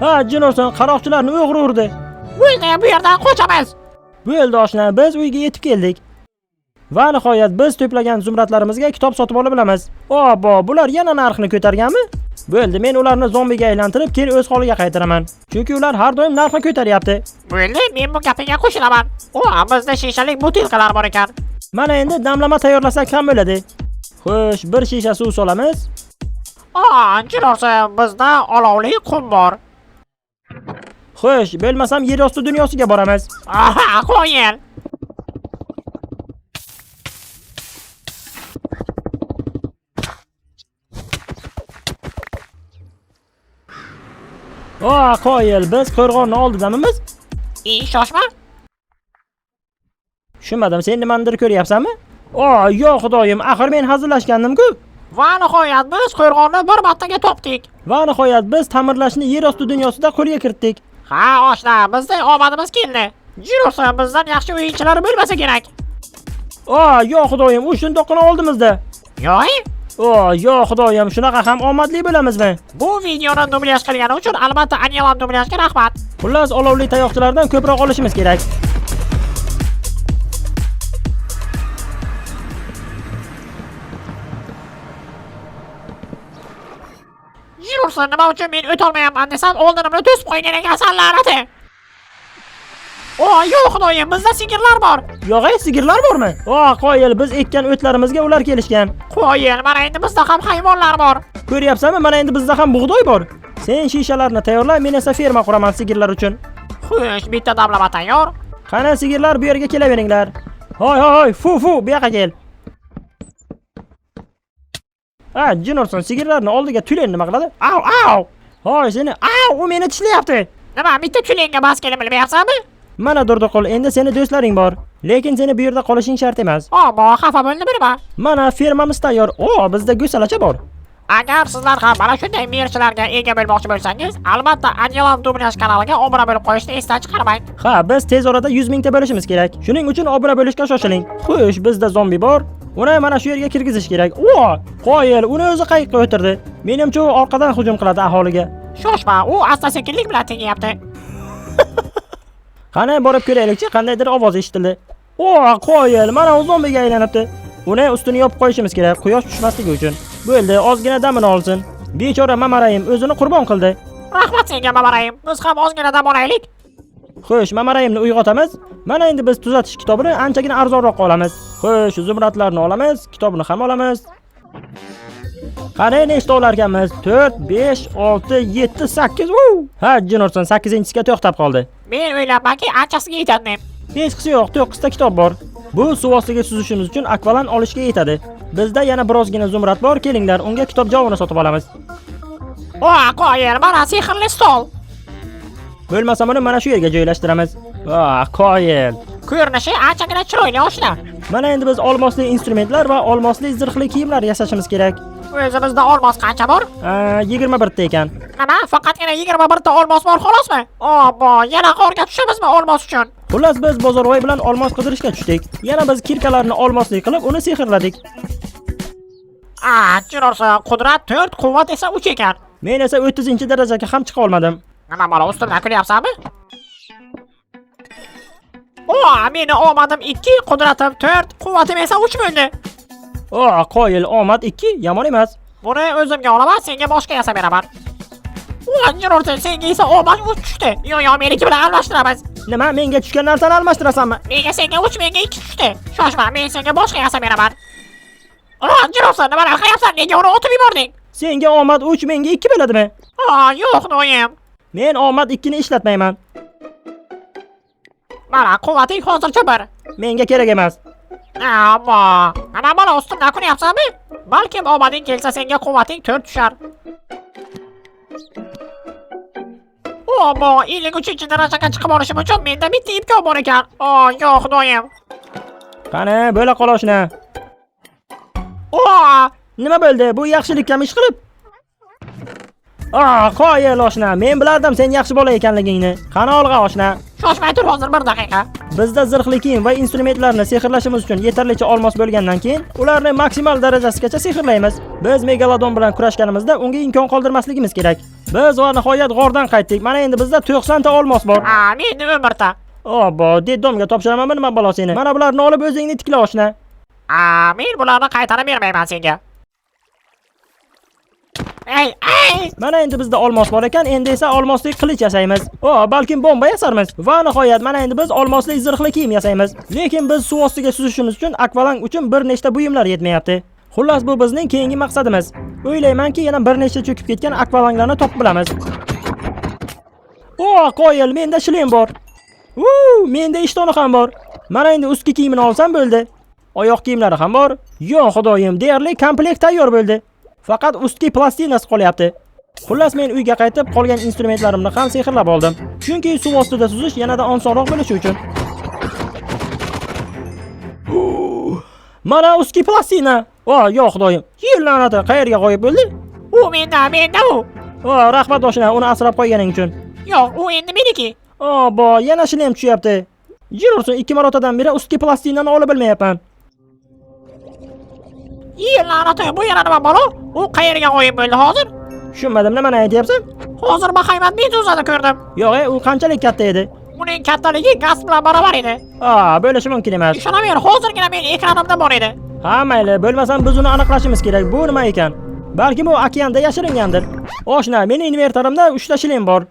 Ha, jin ursin, qaroqchilarni o'g'ri urdi. Bo'ldi, bu yerdan qochamiz. Bo'ldi oshna, biz uyga yetib keldik. Va nihoyat biz to'plagan zumradlarimizga kitob sotib ola bilamiz. Obbo, bular yana narxni ko'targanmi? Bo'ldi, men ularni zombiga aylantirib, keyin o'z holiga qaytaraman. Chunki ular har doim narxni ko'taryapti. Bo'ldi, men bu gapingga qo'shilaman. O, bizda shishalik butilkalar bor ekan. Mana endi damlama tayyorlasak ham bo'ladi. Xo'sh, bir shisha suv solamiz. O, jin ursin, bizda olovli qum bor. Xo'sh, bo'lmasam yer osti dunyosiga boramiz. Aha, qo'yil. O, qoyil, biz qo'rg'onni oldidamimiz? Shoshma. Tushunmadim, sen nimanidir ko'ryapsanmi? O, yo xudoyim, axir men hazillashgandim-ku. Va nihoyat biz qo'rg'onni bir martaga topdik. Va nihoyat biz ta'mirlashni yer osti dunyosida qo'lga kiritdik. Ha, oshna, bizda omadimiz keldi. Jin ursin, bizdan yaxshi o'yinchilar bo'lmasa kerak. O, yo xudoyim, u shundoqqina oldimizda. Yo'q. O, yo xudoyim, shunaqa ham omadli bo'lamizmi? Bu videoni dublyaj qilgani uchun albatta Anilan dublyajga rahmat. Xullas, olovli tayoqchalardan ko'proq olishimiz kerak. Jin ursin, nima uchun men o'tolmayapman desam, oldinimni to'sib qo'ygan ekansan, la'nati. O, yo'q xudoyim, bizda sigirlar bor. Yo'q, ey, sigirlar bormi? O, qoyil, biz ekkan o'tlarimizga ular kelishgan. Qo'yil, mana endi bizda ham hayvonlar bor. Ko'ryapsanmi, mana endi bizda ham bug'doy bor. Sen shishalarni tayyorla, men esa ferma quraman sigirlar uchun. Xo'sh, bitta damlama tayyor. Qani sigirlar, bu yerga kelaveringlar. Hoy, hoy, hoy, fu, fu, bu yoqqa kel. Ha, jin ursin, sigirlarni oldiga tulen nima qiladi? Au, au! Hoy, seni, au, u meni tishlayapti. Nima, bitta tulenga bas kelib bilmayapsanmi? Mana Durduqul, endi seni do'stlaring bor. Lekin seni bu yerda qolishing shart emas. Obbo, xafa bo'ldim nima? Mana fermamiz tayyor. O, bizda go'salacha bor. Agar sizlar ham mana shunday merchilarga ega bo'lmoqchi bo'lsangiz, albatta Anilan dublyaj kanaliga obuna bo'lib qo'yishni esdan chiqarmang. Ha, biz tez orada 100 mingta bo'lishimiz kerak. Shuning uchun obuna bo'lishga shoshiling. Xo'sh, bizda zombi bor. Uni mana shu yerga kirgizish kerak. O, qoyil, uni o'zi qayiqqa o'tirdi. Menimcha u orqadan hujum qiladi aholiga. Shoshma, u asta-sekinlik bilan tengayapti. Qani borib ko'raylikchi, qandaydir ovoz eshitildi. O, qoyil, mana u zombiga aylanibdi. Uni ustini yopib qo'yishimiz kerak, quyosh tushmasligi uchun. Bo'ldi, ozgina damini olsin. Bechora Mamarayim o'zini qurbon qildi. Rahmat senga Mamarayim. Biz ham ozgina dam olaylik. Xo'sh, Mamarayimni uyg'otamiz. Mana endi biz tuzatish kitobini anchagina arzonroq olamiz. Xo'sh, zumradlarni olamiz, kitobni ham olamiz. Qani nechta olarkanmiz? 4, 5, 6, 7, 8. Vuu! Ha, jin ursin, 8-inchisiga to'xtab qoldi. Men o'ylabmanki, anchasiga yetadi deb. Hech qisi yo'q, 9 ta kitob bor. Bu suv ostiga suzishimiz uchun akvalan olishga yetadi. Bizda yana birozgina zumrad bor, kelinglar, unga kitob javoni sotib olamiz. O, qoyil, mana sehrli stol. Bo'lmasa buni mana shu yerga joylashtiramiz. Ah, qoyil. Ko'rinishi anchagina chiroyli oshna. Mana endi biz olmosli instrumentlar va olmosli zirhli kiyimlar yasashimiz kerak. O'zimizda olmos qancha bor? 21 ta ekan. Nima, faqatgina 21 ta olmos bor xolosmi? Obbo, yana qorga tushamizmi olmos uchun? Xullas biz Bozorvoy bilan olmos qidirishga tushdik. Yana biz kirkalarni olmosli qilib uni sehrladik. A, jirorsa, qudrat 4, quvvat esa 3 ekan. Men esa 30-darajaga ham chiqa olmadim. Nima bola, ustimdan kulyapsanmi? O, meni omadim 2, qudratim 4, quvvatim esa 3 bo'ldi. O, qoyil, omad 2, yomon emas. Buni o'zimga olaman, senga boshqa yasab beraman. Ulan jirorsa, senga esa omad 3 tushdi. Yo, yo, meniki bilan almashtiramiz. Nima, menga tushgan narsani almashtirasanmi? Nega senga 3, menga 2 tushdi? Shoshma, men senga boshqa yasab beraman. Ulan jirorsa, nimalar qilyapsan? Nega uni otib yubording? Senga omad 3, menga 2 bo'ladimi? A, yo'q, noyim. Men omad 2 ni ishlatmayman. Mana, quvvating hozircha 1. Menga kerak emas. Ammo, nima bola ustimdan kulyapsanmi? Balkim omading kelsa senga quvvating 4 tushar. Ammo 53-darajaga chiqib olishim uchun menda bitta imkon bor ekan. O, yo'q, xudoyim. Qani, bo'la qol oshna. O, Nima bo'ldi? Bu yaxshilikka ish qilib? Qoyil oshna, men bilardim sen yaxshi bola ekanligingni. Qani olg'a oshna. Shoshmay tur hozir bir daqiqa. Bizda zirhli kiyim va instrumentlarni sehrlashimiz uchun yetarlicha olmos bo'lgandan keyin ularni maksimal darajasigacha sehrlaymiz. Biz megalodon bilan kurashganimizda unga imkon qoldirmasligimiz kerak. Biz va nihoyat g'ordan qaytdik. Mana endi bizda 90 ta olmos bor. A, menda 11 ta. Obbo, dedomga topshiramanmi nima balo seni? Mana bularni olib o'zingni tikla oshna. A, men bularni qaytarib bermayman senga. Ey, ey! Mana endi bizda olmos bor ekan, endi esa olmosli qilich yasaymiz. O, balkim bomba yasarmiz. Va nihoyat mana endi biz olmosli zirhli kiyim yasaymiz. Lekin biz suv ostiga suzishimiz uchun akvalang uchun bir nechta buyumlar yetmayapti. Xullas bu bizning keyingi maqsadimiz. O'ylaymanki, yana bir nechta cho'kib ketgan akvalanglarni topib bilamiz. O, qoyil, menda shlem bor. Menda ishtoni ham bor. Mana endi ustki kiyimini olsam bo'ldi. Oyoq kiyimlari ham bor. Yo, xudoyim, deyarli komplekt tayyor bo'ldi. Faqat ustki plastinasi qolyapti. Xullas men uyga qaytib qolgan instrumentlarimni ham sehrlab oldim. Chunki suv ostida suzish yanada osonroq bo'lishi uchun. Mana ustki plastina. O, yo xudoyim. Yil la'nati, qayerga g'oyib bo'ldi? U menda, menda u. O, rahmat oshna, uni asrab qo'yganing uchun. Yo'q, u endi meniki. Obbo, yana shlem tushyapti. Jin ursin, 2 marotadan beri ustki plastinani ola bilmayapman. Yil la'nati, bu yana nima balo? U qayerga g'oyib bo'ldi hozir? Tushunmadim, nimani aytyapsan? Hozir bahaybat meduzani ko'rdim. Yo'q, u qanchalik katta edi? Uning kattaligi gaz bilan barobar edi. A, bo'lishi mumkin emas. Ishonaver, hozirgina men ekranimda bor edi. Ha, mayli, bo'lmasam biz uni aniqlashimiz kerak. Bu nima ekan? Balkim u okeanda yashiringandir. Oshna, meni invertorimda 3 ta shlem bor.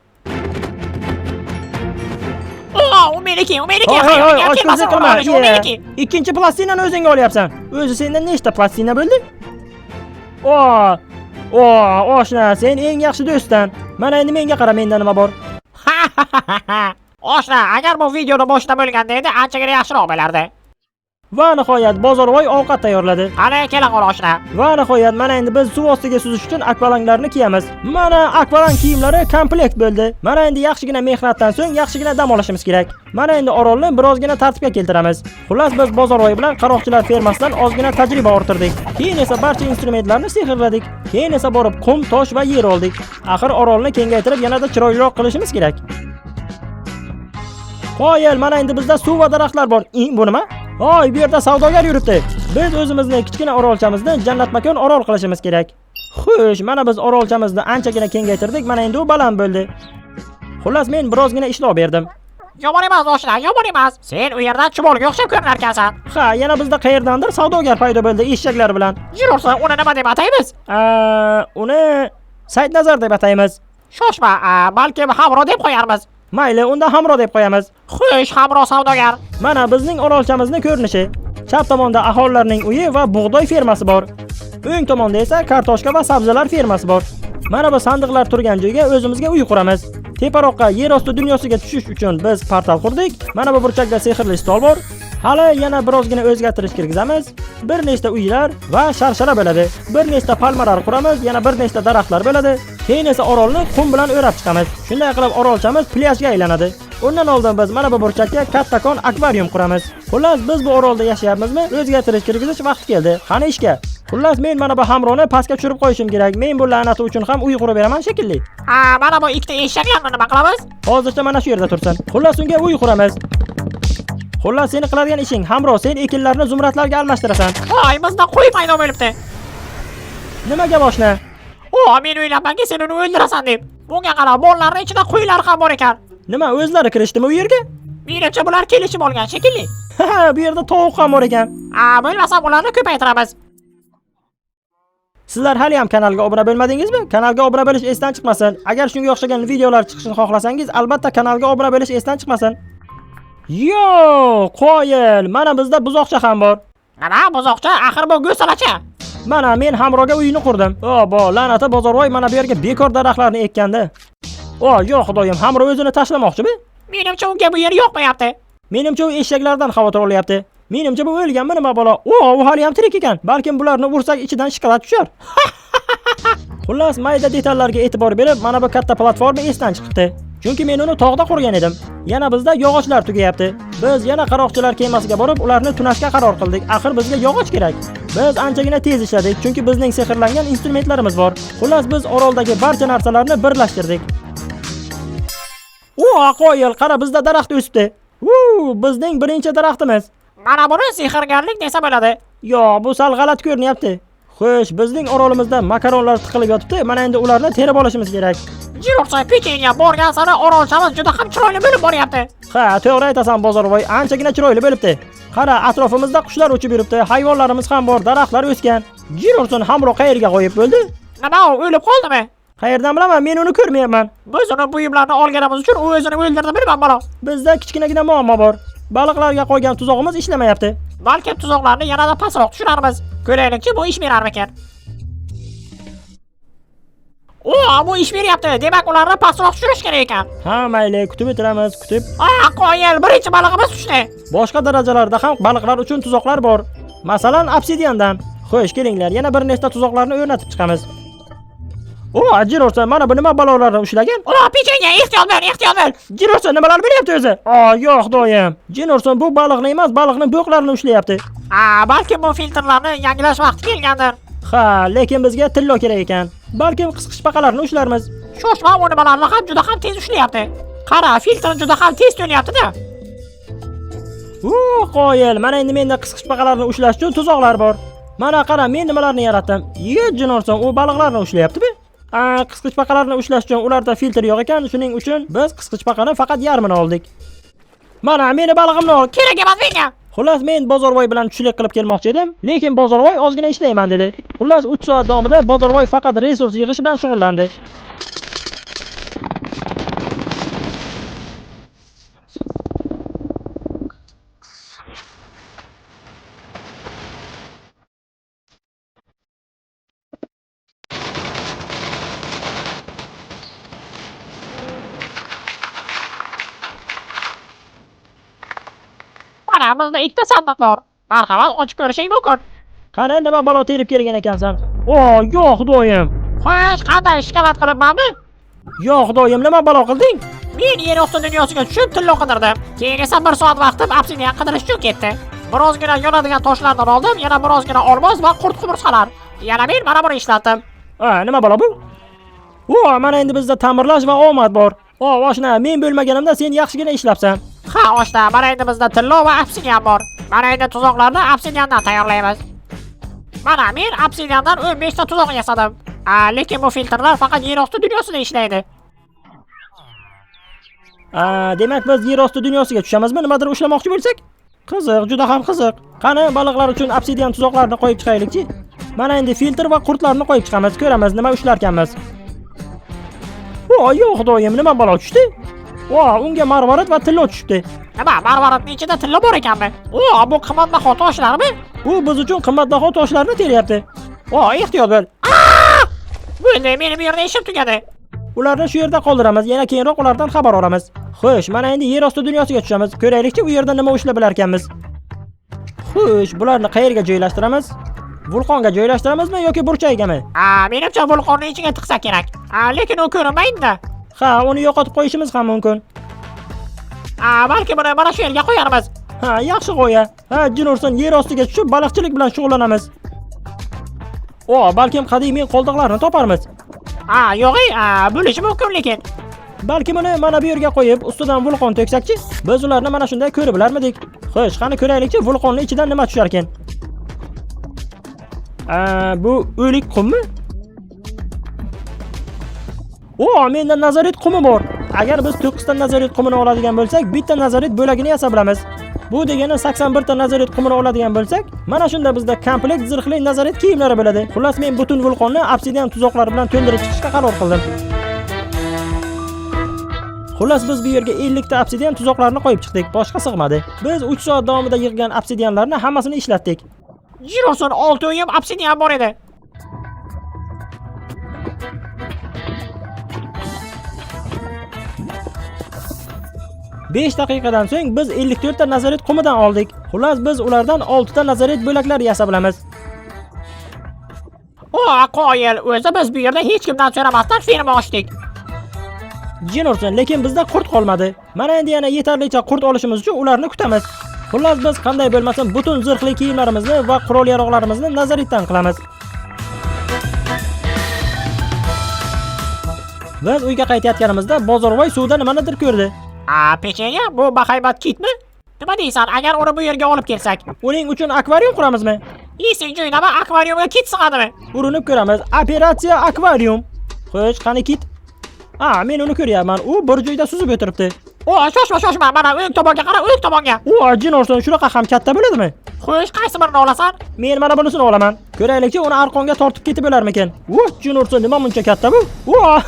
O, u meniki, u meniki. Hoy, hoy, hoy, Xayoliga ochko'zlik kelmasin, qilma. uni olish, u meniki. Ikkinchi plastinani o'zingga olyapsan. O'zi senda nechta plastina bo'ldi? O, o, oshna, sen eng yaxshi do'stsan. Mana endi menga qara, menda nima bor? Oshna, agar bu videoni boshida bo'lganda edi, anchagina yaxshiroq bo'lardi. Va nihoyat Bozorvoy ovqat tayyorladi. Qani, kela qol oshna. Va nihoyat mana endi biz suv ostiga suzish uchun akvalanglarni kiyamiz. Mana akvalang kiyimlari komplekt bo'ldi. Mana endi yaxshigina mehnatdan so'ng yaxshigina dam olishimiz kerak. Mana endi orolni birozgina tartibga keltiramiz. Xullas biz Bozorvoy bilan qaroqchilar fermasidan ozgina tajriba orttirdik. Keyin esa barcha instrumentlarni sehrladik. Keyin esa borib qum, tosh va yer oldik. Axir orolni kengaytirib yanada chiroyliroq qilishimiz kerak. Qoyil, mana endi bizda suv va daraxtlar bor. Bu nima? Oy, bu yerda savdogar yuribdi. Biz o'zimizni kichkina orolchamizni jannatmakon orol qilishimiz kerak. Xo'sh, mana biz orolchamizni anchagina kengaytirdik, mana endi u baland bo'ldi. Xullas men birozgina ishlov berdim. Yomon emas oshna, yomon emas. Sen u yerdan chumolga o'xshab ko'rinar ekansan. Ha, yana bizda qayerdandir savdogar paydo bo'ldi eshaklar bilan. Yurursa, uni nima deb ataymiz? Uni Saidnazar deb ataymiz. Shoshma, balkim Hamro deb qo'yarmiz. Mayli, unda Hamro deb qo'yamiz. Xush, Hamro savdogar. Mana bizning orolchamizni ko'rinishi. Chap tomonda aholilarning uyi va bug'doy fermasi bor. O'ng tomonda esa kartoshka va sabzilar fermasi bor. Mana bu sandiqlar turgan joyga o'zimizga uy quramiz. Teparoqqa yer osti dunyosiga tushish uchun biz portal qurdik. Mana bu burchakda sehrli stol bor. Hali yana birozgina o'zgartirish kirgizamiz. Bir nechta uylar va sharshara bo'ladi. Bir nechta palmalar quramiz, yana bir nechta daraxtlar bo'ladi. Keyin esa orolni qum bilan o'rab chiqamiz. Shunday qilib orolchamiz plyajga aylanadi. Undan oldin biz mana bu burchakka kattakon akvarium quramiz. Xullas biz bu orolda yashayapmizmi? O'zgartirish kirgizish vaqti keldi. Qani ishga. Xullas, men mana bu Hamroni pastga tushirib qo'yishim kerak. Men bu la'nati uchun ham uy qurib beraman shekilli. Ha, mana bu ikkita eshaklarni nima qilamiz? Hozircha mana shu yerda tursin. Xullas, unga uy quramiz. Xullas, seni qiladigan ishing, Hamro, sen ekinlarni zumradlarga almashtirasan. Voy, bizda qo'y paydo bo'libdi. Nimaga boshla? O, men o'ylabmanki sen uni o'ldirasan deb. Bunga qara, mollarning ichida qo'ylar ham bor ekan. Nima, o'zlari kirishdimi u yerga? Menimcha bular kelishib olgan shekilli. Ha, bu yerda tovuq ham bor ekan. A, bo'lmasam ularni ko'paytiramiz. Sizlar hali ham kanalga obuna bo'lmadingizmi? Kanalga obuna bo'lish esdan chiqmasin. Agar shunga o'xshagan videolar chiqishini xohlasangiz, albatta kanalga obuna bo'lish esdan chiqmasin. Yo, qoyil, mana bizda buzoqcha ham bor. Nima, buzoqcha? Axir bu go'salacha. Mana men Hamroga uyini qurdim. O, bo, la'nati Bozorvoy mana bu yerga bekor daraxtlarni ekkanda. O, yo'q xudoyim, Hamro o'zini tashlamoqchimi? Menimcha unga bu yer yoqmayapti. Menimcha u eshaklardan xavotir olyapti. Menimcha bu o'lganmi nima balo? O, u hali ham tirik ekan. Balkim bularni ursak ichidan shokolad tushar. Xullas, mayda detallarga e'tibor berib, mana bu katta platforma esdan chiqibdi. Chunki men uni tog'da qurgan edim. Yana bizda yog'ochlar tugayapti. Biz yana qaroqchilar kemasiga borib, ularni tunashga qaror qildik. Axir bizga yog'och kerak. Biz anchagina tez ishladik, chunki bizning sehrlangan instrumentlarimiz bor. Xullas, biz oroldagi barcha narsalarni birlashtirdik. O, qoyil, qara bizda daraxt o'sibdi. U, bizning birinchi daraxtimiz. Mana buni sehrgarlik desa bo'ladi. Yo, bu sal g'alati ko'rinyapti. Xo'sh, bizning orolimizda makaronlar tiqilib yotibdi. Mana endi ularni terib olishimiz kerak. Jirursa pechenya borgan sari orolchamiz juda ham chiroyli bo'lib boryapti. Ha, to'g'ri aytasan Bozorvoy, anchagina chiroyli bo'libdi. Qara, atrofimizda qushlar uchib yuribdi, hayvonlarimiz ham bor, daraxtlar o'sgan. Jin ursin, Hamro qayerga g'oyib bo'ldi? Nima u o'lib qoldimi? Qayerdan bilaman, men uni ko'rmayapman. Biz uni buyumlarni olganimiz uchun u o'zini o'ldirdi bilmam balo. Bizda kichkinagina muammo bor. Baliqlarga qo'ygan tuzog'imiz ishlamayapti. Balkim tuzoqlarni yanada pastroq tushirarmiz. Ko'raylikchi bu ish berarmikan. O, bu ish beryapti. Demak, ularni pastroq tushirish kerak ekan. Ha, mayli, kutib o'tiramiz, kutib. A, qoyil, birinchi balig'imiz tushdi. Boshqa darajalarda ham baliqlar uchun tuzoqlar bor. Masalan, obsidiandan. Xo'sh, kelinglar, yana bir nechta tuzoqlarni o'rnatib chiqamiz. O, jin ursin, mana bu nima balolarni ushlagan? O, pechenya, ehtiyot bo'l, ehtiyot bo'l. Jin ursin, nimalar beryapti o'zi? O, yo'q, xudoyim. Jin ursin, bu baliqni emas, baliqni bo'qlarini ushlayapti. A, balkim bu filtrlarni yangilash vaqti kelgandir. Ha, lekin bizga tillo kerak ekan. Balkim qisqichbaqalarni ushlarmiz. Shoshma, u nimalarni ham juda ham tez ushlayapti. Qara, filtr juda ham tez to'lyapti-da. U, qoyil, mana endi menda qisqichbaqalarni ushlash uchun tuzoqlar bor. Mana qara, men nimalarni yaratdim. Ye, jin ursin, u baliqlarni ushlayapti-mi? A, qisqichbaqalarni ushlash uchun ularda filtr yo'q ekan, shuning uchun biz qisqichbaqani faqat yarmini oldik. Mana meni balig'imni ol. Kerak emas menga. Xullas, men Bozorvoy bilan tushlik qilib kelmoqchi edim, lekin Bozorvoy ozgina ishlayman dedi. Xullas, 3 soat davomida Bozorvoy faqat resurs yig'ish bilan shug'ullandi. Mana bizda ikkita sandiq bor. Marhamat, ochib ko'rishing mumkin. Qani nima balo terib kelgan ekansan? O, yo'q xudoyim. Xo'sh, qanday shokolad qilibmanmi? Yo'q xudoyim, nima balo qilding? Men yer osti dunyosiga tushib tillo qidirdim. Keyin esa bir soat vaqtim obsidian qidirish uchun ketdi. Birozgina yonadigan toshlardan oldim, yana birozgina olmos va qurt qumursqalar. Yana men mana buni ishlatdim. Ha, nima balo bu? O, mana endi bizda ta'mirlash va omad bor. O, oshna, men bo'lmaganimda sen yaxshigina ishlabsan. Ha, oshna, mana endi bizda tillo va obsidian bor. Mana endi tuzoqlarni obsidiandan tayyorlaymiz. Mana men obsidiandan 15 ta tuzoq yasadim. A, lekin bu filtrlar faqat yer osti dunyosida ishlaydi. A, demak biz yer osti dunyosiga tushamizmi, nimadir ushlamoqchi bo'lsak? Qiziq, juda ham qiziq. Qani, baliqlar uchun obsidian tuzoqlarini qo'yib chiqaylikchi. Mana endi filtr va qurtlarni qo'yib chiqamiz, ko'ramiz nima ushlarkanmiz. O, yo'q xudoyim, nima balo tushdi? O, unga marvarid va tillo tushibdi. Nima, marvaridning ichida tillo bor ekanmi? O, bu qimmatbaho toshlarmi? Bu biz uchun qimmatbaho toshlarni teryapti. O, ehtiyot bo'l. Bo'ldi, meni bu yerda ishim tugadi. Ularni shu yerda qoldiramiz, yana keyinroq ulardan xabar olamiz. Xo'sh, mana endi yer osti dunyosiga tushamiz. Ko'raylikchi, u yerda nima ushlab bilarkanmiz. Xo'sh, bularni qayerga joylashtiramiz? Vulqonga joylashtiramizmi yoki burchagami? A, menimcha vulqonni ichiga tiqsa kerak. A, lekin u ko'rinmaydi-da. Ha, uni yo'qotib qo'yishimiz ham mumkin. A, balki buni mana shu yerga qo'yarmiz. Ha, yaxshi g'oya. Ha, jin ursin, yer ostiga tushib baliqchilik bilan shug'ullanamiz. O, balkim qadimiy qoldiqlarni toparmiz. Ha, yo'q, bo'lishi mumkin lekin. Balkim uni mana bu yerga qo'yib, ustidan vulqon to'ksakchi, biz ularni mana shunday ko'rib bilarmidik. Xo'sh, qani ko'raylikchi, vulqonni ichidan nima tusharkan? Bu o'lik qummi? O, menda nazarit qumi bor. Agar biz 9 ta nazarit qumini oladigan bo'lsak, bitta nazarit bo'lagini yasab bilamiz. Bu degani 81 ta nazarit qumini oladigan bo'lsak, mana shunda bizda komplekt zirhli nazarit kiyimlari bo'ladi. Xullas, men butun vulqonni obsidian tuzoqlari bilan to'ldirib chiqishga qaror qildim. Xullas, biz bu yerga 50 ta obsidian tuzoqlarini qo'yib chiqdik, boshqa sig'madi. Biz 3 soat davomida yig'gan obsidianlarni hammasini ishlatdik. Jin ursin, 6 uyim obsidian bor edi. 5 daqiqadan so'ng biz 54 ta nazarit qumidan oldik. Xullas, biz ulardan 6 ta nazarit bo'laklari yasab bilamiz. O, qoyil, o'zi biz bu yerda hech kimdan so'ramasdan ferma ochdik. Jin ursin, lekin bizda qurt qolmadi. Mana endi yana yetarlicha qurt olishimiz uchun ularni kutamiz. Xullas, biz qanday bo'lmasin butun zirhli kiyimlarimizni va qurol-yarog'larimizni nazaritdan qilamiz. Biz uyga qaytayotganimizda Bozorvoy suvda nimanidir ko'rdi. A, pechenya, bu bahaybat kitmi? Nima deysan, agar uni bu yerga olib kelsak? Uning uchun akvarium quramizmi? Esing joyidami, akvariumga kit sig'adimi? Urinib ko'ramiz. Operatsiya akvarium. Xo'sh, qani kit? A, men uni ko'ryapman. U bir joyda suzib o'tiribdi. O, shoshma, shoshma, mana o'ng tomonga qara, o'ng tomonga. O, jin ursin, shunaqa ham katta bo'ladimi? Xo'sh, qaysi birini olasan? Men mana bunisini olaman. Ko'raylikchi, uni arqonga tortib ketib bo'larmikan? Voh, jin ursin, nima buncha katta bu? Voh!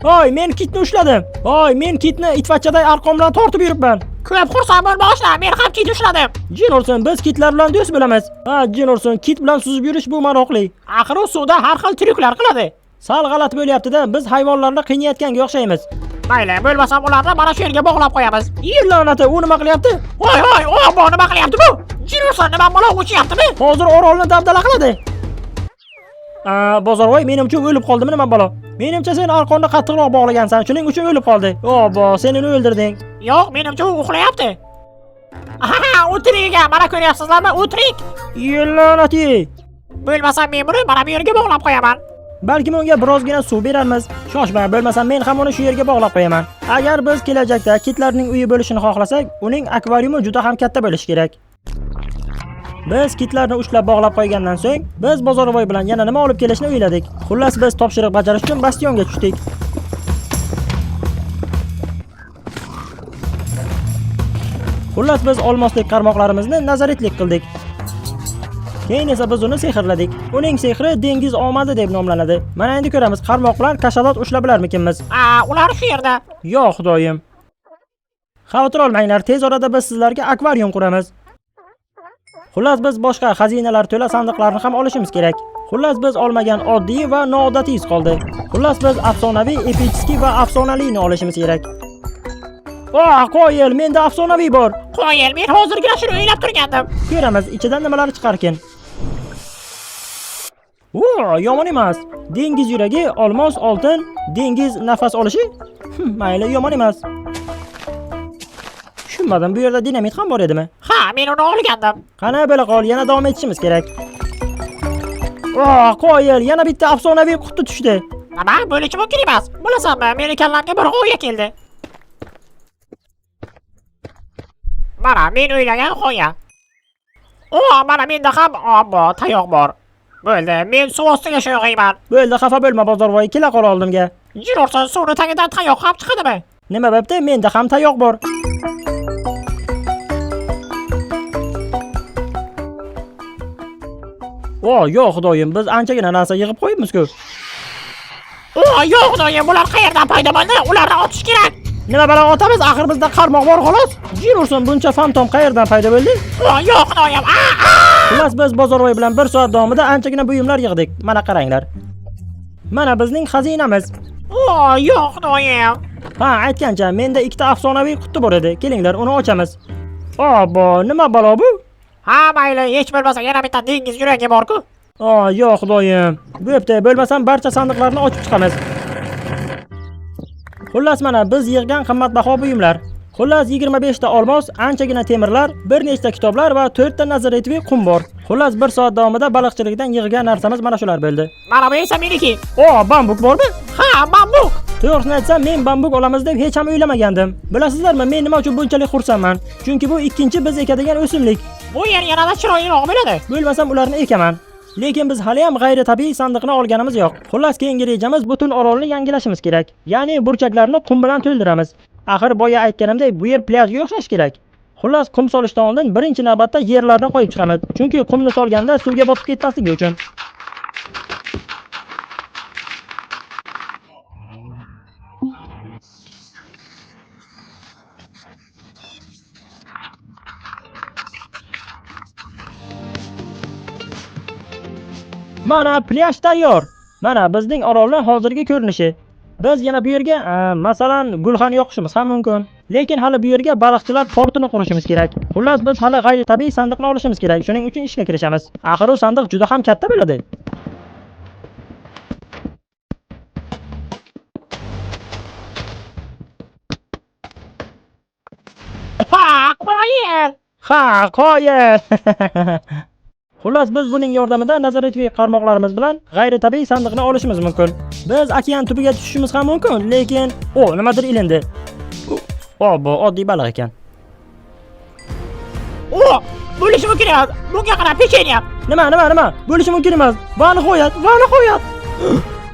Oy, men kitni ushladim. Oy, men kitni itvachaday arqon bilan tortib yuribman. Ko'p xursand bo'lma, men ham kit ushladim. Jin ursin, biz kitlar bilan do'st bo'lamiz. Ha, jin ursin, kit bilan suzib yurish bu maroqli. Axir u suvda har xil tryuklar qiladi. Sal g'alati bo'lyapti-da, biz hayvonlarni qiynayotganga o'xshaymiz. Mayli, bo'lmasam ularni mana shu yerga bog'lab qo'yamiz. Yer la'nati, u nima qilyapti? Voy, voy, o, bu nima qilyapti bu? Jin ursin, nima balo uchyaptimi? Hozir orolni dabdala qiladi. Bozorvoy, menimcha o'lib qoldimi nima balo? Menimcha sen arqonni qattiqroq bog'lagansan, shuning uchun o'lib qoldi. Obbo, sen uni o'ldirding. Yo'q, menimcha u uxlayapti. Aha, u tirik ekan, mana ko'ryapsizlarmi? U tirik. Yer la'nati. Bo'lmasam men buni mana bu yerga bog'lab qo'yaman. Balkim unga birozgina suv berarmiz. Shoshma, bo'lmasam men ham uni shu yerga bog'lab qo'yaman. Agar biz kelajakda kitlarning uyi bo'lishini xohlasak, uning akvariumi juda ham katta bo'lishi kerak. Biz kitlarni ushlab bog'lab qo'ygandan so'ng, biz Bozorvoy bilan yana nima olib kelishni o'yladik. Xullas, biz topshiriq bajarish uchun bastionga tushdik. Xullas, biz olmoslik qarmoqlarimizni nazaritlik qildik. Keyin esa biz uni sehrladik. Uning sehri dengiz omadi deb nomlanadi. Mana endi ko'ramiz, qarmoq bilan kashalot ushlab bilarmikinmiz? A, ular shu yerda. Yo xudoyim. Xavotir olmanglar, tez orada biz sizlarga akvarium quramiz. Xullas, biz boshqa xazinalar to'la sandiqlarni ham olishimiz kerak. Xullas, biz olmagan oddiy va noodatiy iz qoldi. Xullas, biz afsonaviy, epicheskiy va afsonaliyni olishimiz kerak. Oh, qoyil, menda afsonaviy bor. Qoyil, men hozirgina shuni o'ylab turgandim. Ko'ramiz, ichidan nimalar chiqarkin. O, yomon emas. Dengiz yuragi, olmos, oltin, dengiz nafas olishi. Mayli, yomon emas. Tushunmadim, bu yerda dinamit ham bor edimi? Ha, men uni olgandim. Qani bo'la qol, yana davom etishimiz kerak. Oh, qoyil, yana bitta afsonaviy quti tushdi. Nima, bo'lishi mumkin emas. Bilasanmi, meni kallamga bir g'oya keldi. Mana men o'ylagan g'oya. O, mana menda ham obbo tayoq bor. Bo'ldi, men suv ostiga sho'ng'iyman. Bo'ldi, xafa bo'lma Bozorvoy, kela qol oldimga. Jin ursin, suvni tagidan tayoq ham chiqadimi? Nima bo'pti? Menda ham tayoq bor. O, yo'q xudoyim, biz anchagina narsa yig'ib qo'yibmiz-ku. O, yo'q xudoyim, bular qayerdan paydo bo'ldi? Ularni otish kerak. Nima bilan otamiz? Axir bizda qarmoq bor xolos. Jin ursin, buncha fantom qayerdan paydo bo'ldi? O, yo'q xudoyim. A, a! Xullas, biz Bozorvoy bilan 1 soat davomida anchagina buyumlar yig'dik. Mana qaranglar. Mana bizning xazinamiz. O, yo'q xudoyim. Ha, aytgancha, menda ikkita afsonaviy quti bor edi. Kelinglar, uni ochamiz. Obbo, nima balo bu? Ha, mayli, hech bo'lmasa yana bitta dengiz yuragi bor-ku. O, yo'q xudoyim. Bo'pti, bo'lmasam barcha sandiqlarni ochib chiqamiz. Xullas, mana biz yig'gan qimmatbaho buyumlar. Xullas 25 ta olmos, anchagina temirlar, bir nechta kitoblar va 4 ta nazaretviy qum bor. Xullas 1 soat davomida baliqchilikdan yig'gan narsamiz mana shular bo'ldi. Mana bu esa meniki. O, bambuk bormi? Ha, bambuk. To'g'risini aytsam, men bambuk olamiz deb hech ham o'ylamagandim. Bilasizlarmi, men nima uchun bunchalik xursandman? Chunki bu ikkinchi biz ekadigan o'simlik. Bu yer yanada chiroyliroq bo'ladi. Bo'lmasam ularni ekaman. Lekin biz hali ham g'ayritabiiy sandiqni olganimiz yo'q. Xullas keyingi rejamiz butun orolni yangilashimiz kerak. Ya'ni burchaklarni qum bilan to'ldiramiz. Axir boya aytganimdek, bu yer plyajga o'xshashi kerak. Xullas qum solishdan oldin birinchi navbatda yerlarni qo'yib chiqamiz. Chunki qumni solganda suvga botib ketmasligi uchun. Mana plyaj tayyor. Mana bizning orolning hozirgi ko'rinishi. Biz yana bu yerga, masalan, gulxan yoqishimiz ham mumkin. Lekin hali bu yerga baliqchilar portini qurishimiz kerak. Xullas biz hali g'ayritabiiy sandiqni olishimiz kerak. Shuning uchun ishga kirishamiz. Axir u sandiq juda ham katta bo'ladi. Ha, qo'yil. Ha, qoyil. Xullas biz buning yordamida nazaratviy qarmoqlarimiz bilan g'ayritabiiy sandiqni olishimiz mumkin. Biz okean tubiga tushishimiz ham mumkin, lekin o nimadir ilindi. O, bu oddiy baliq ekan. O, bo'lishi mumkin emas. Bunga qarab pechenya. Nima, nima, nima? Bo'lishi mumkin emas. Va nihoyat, va nihoyat.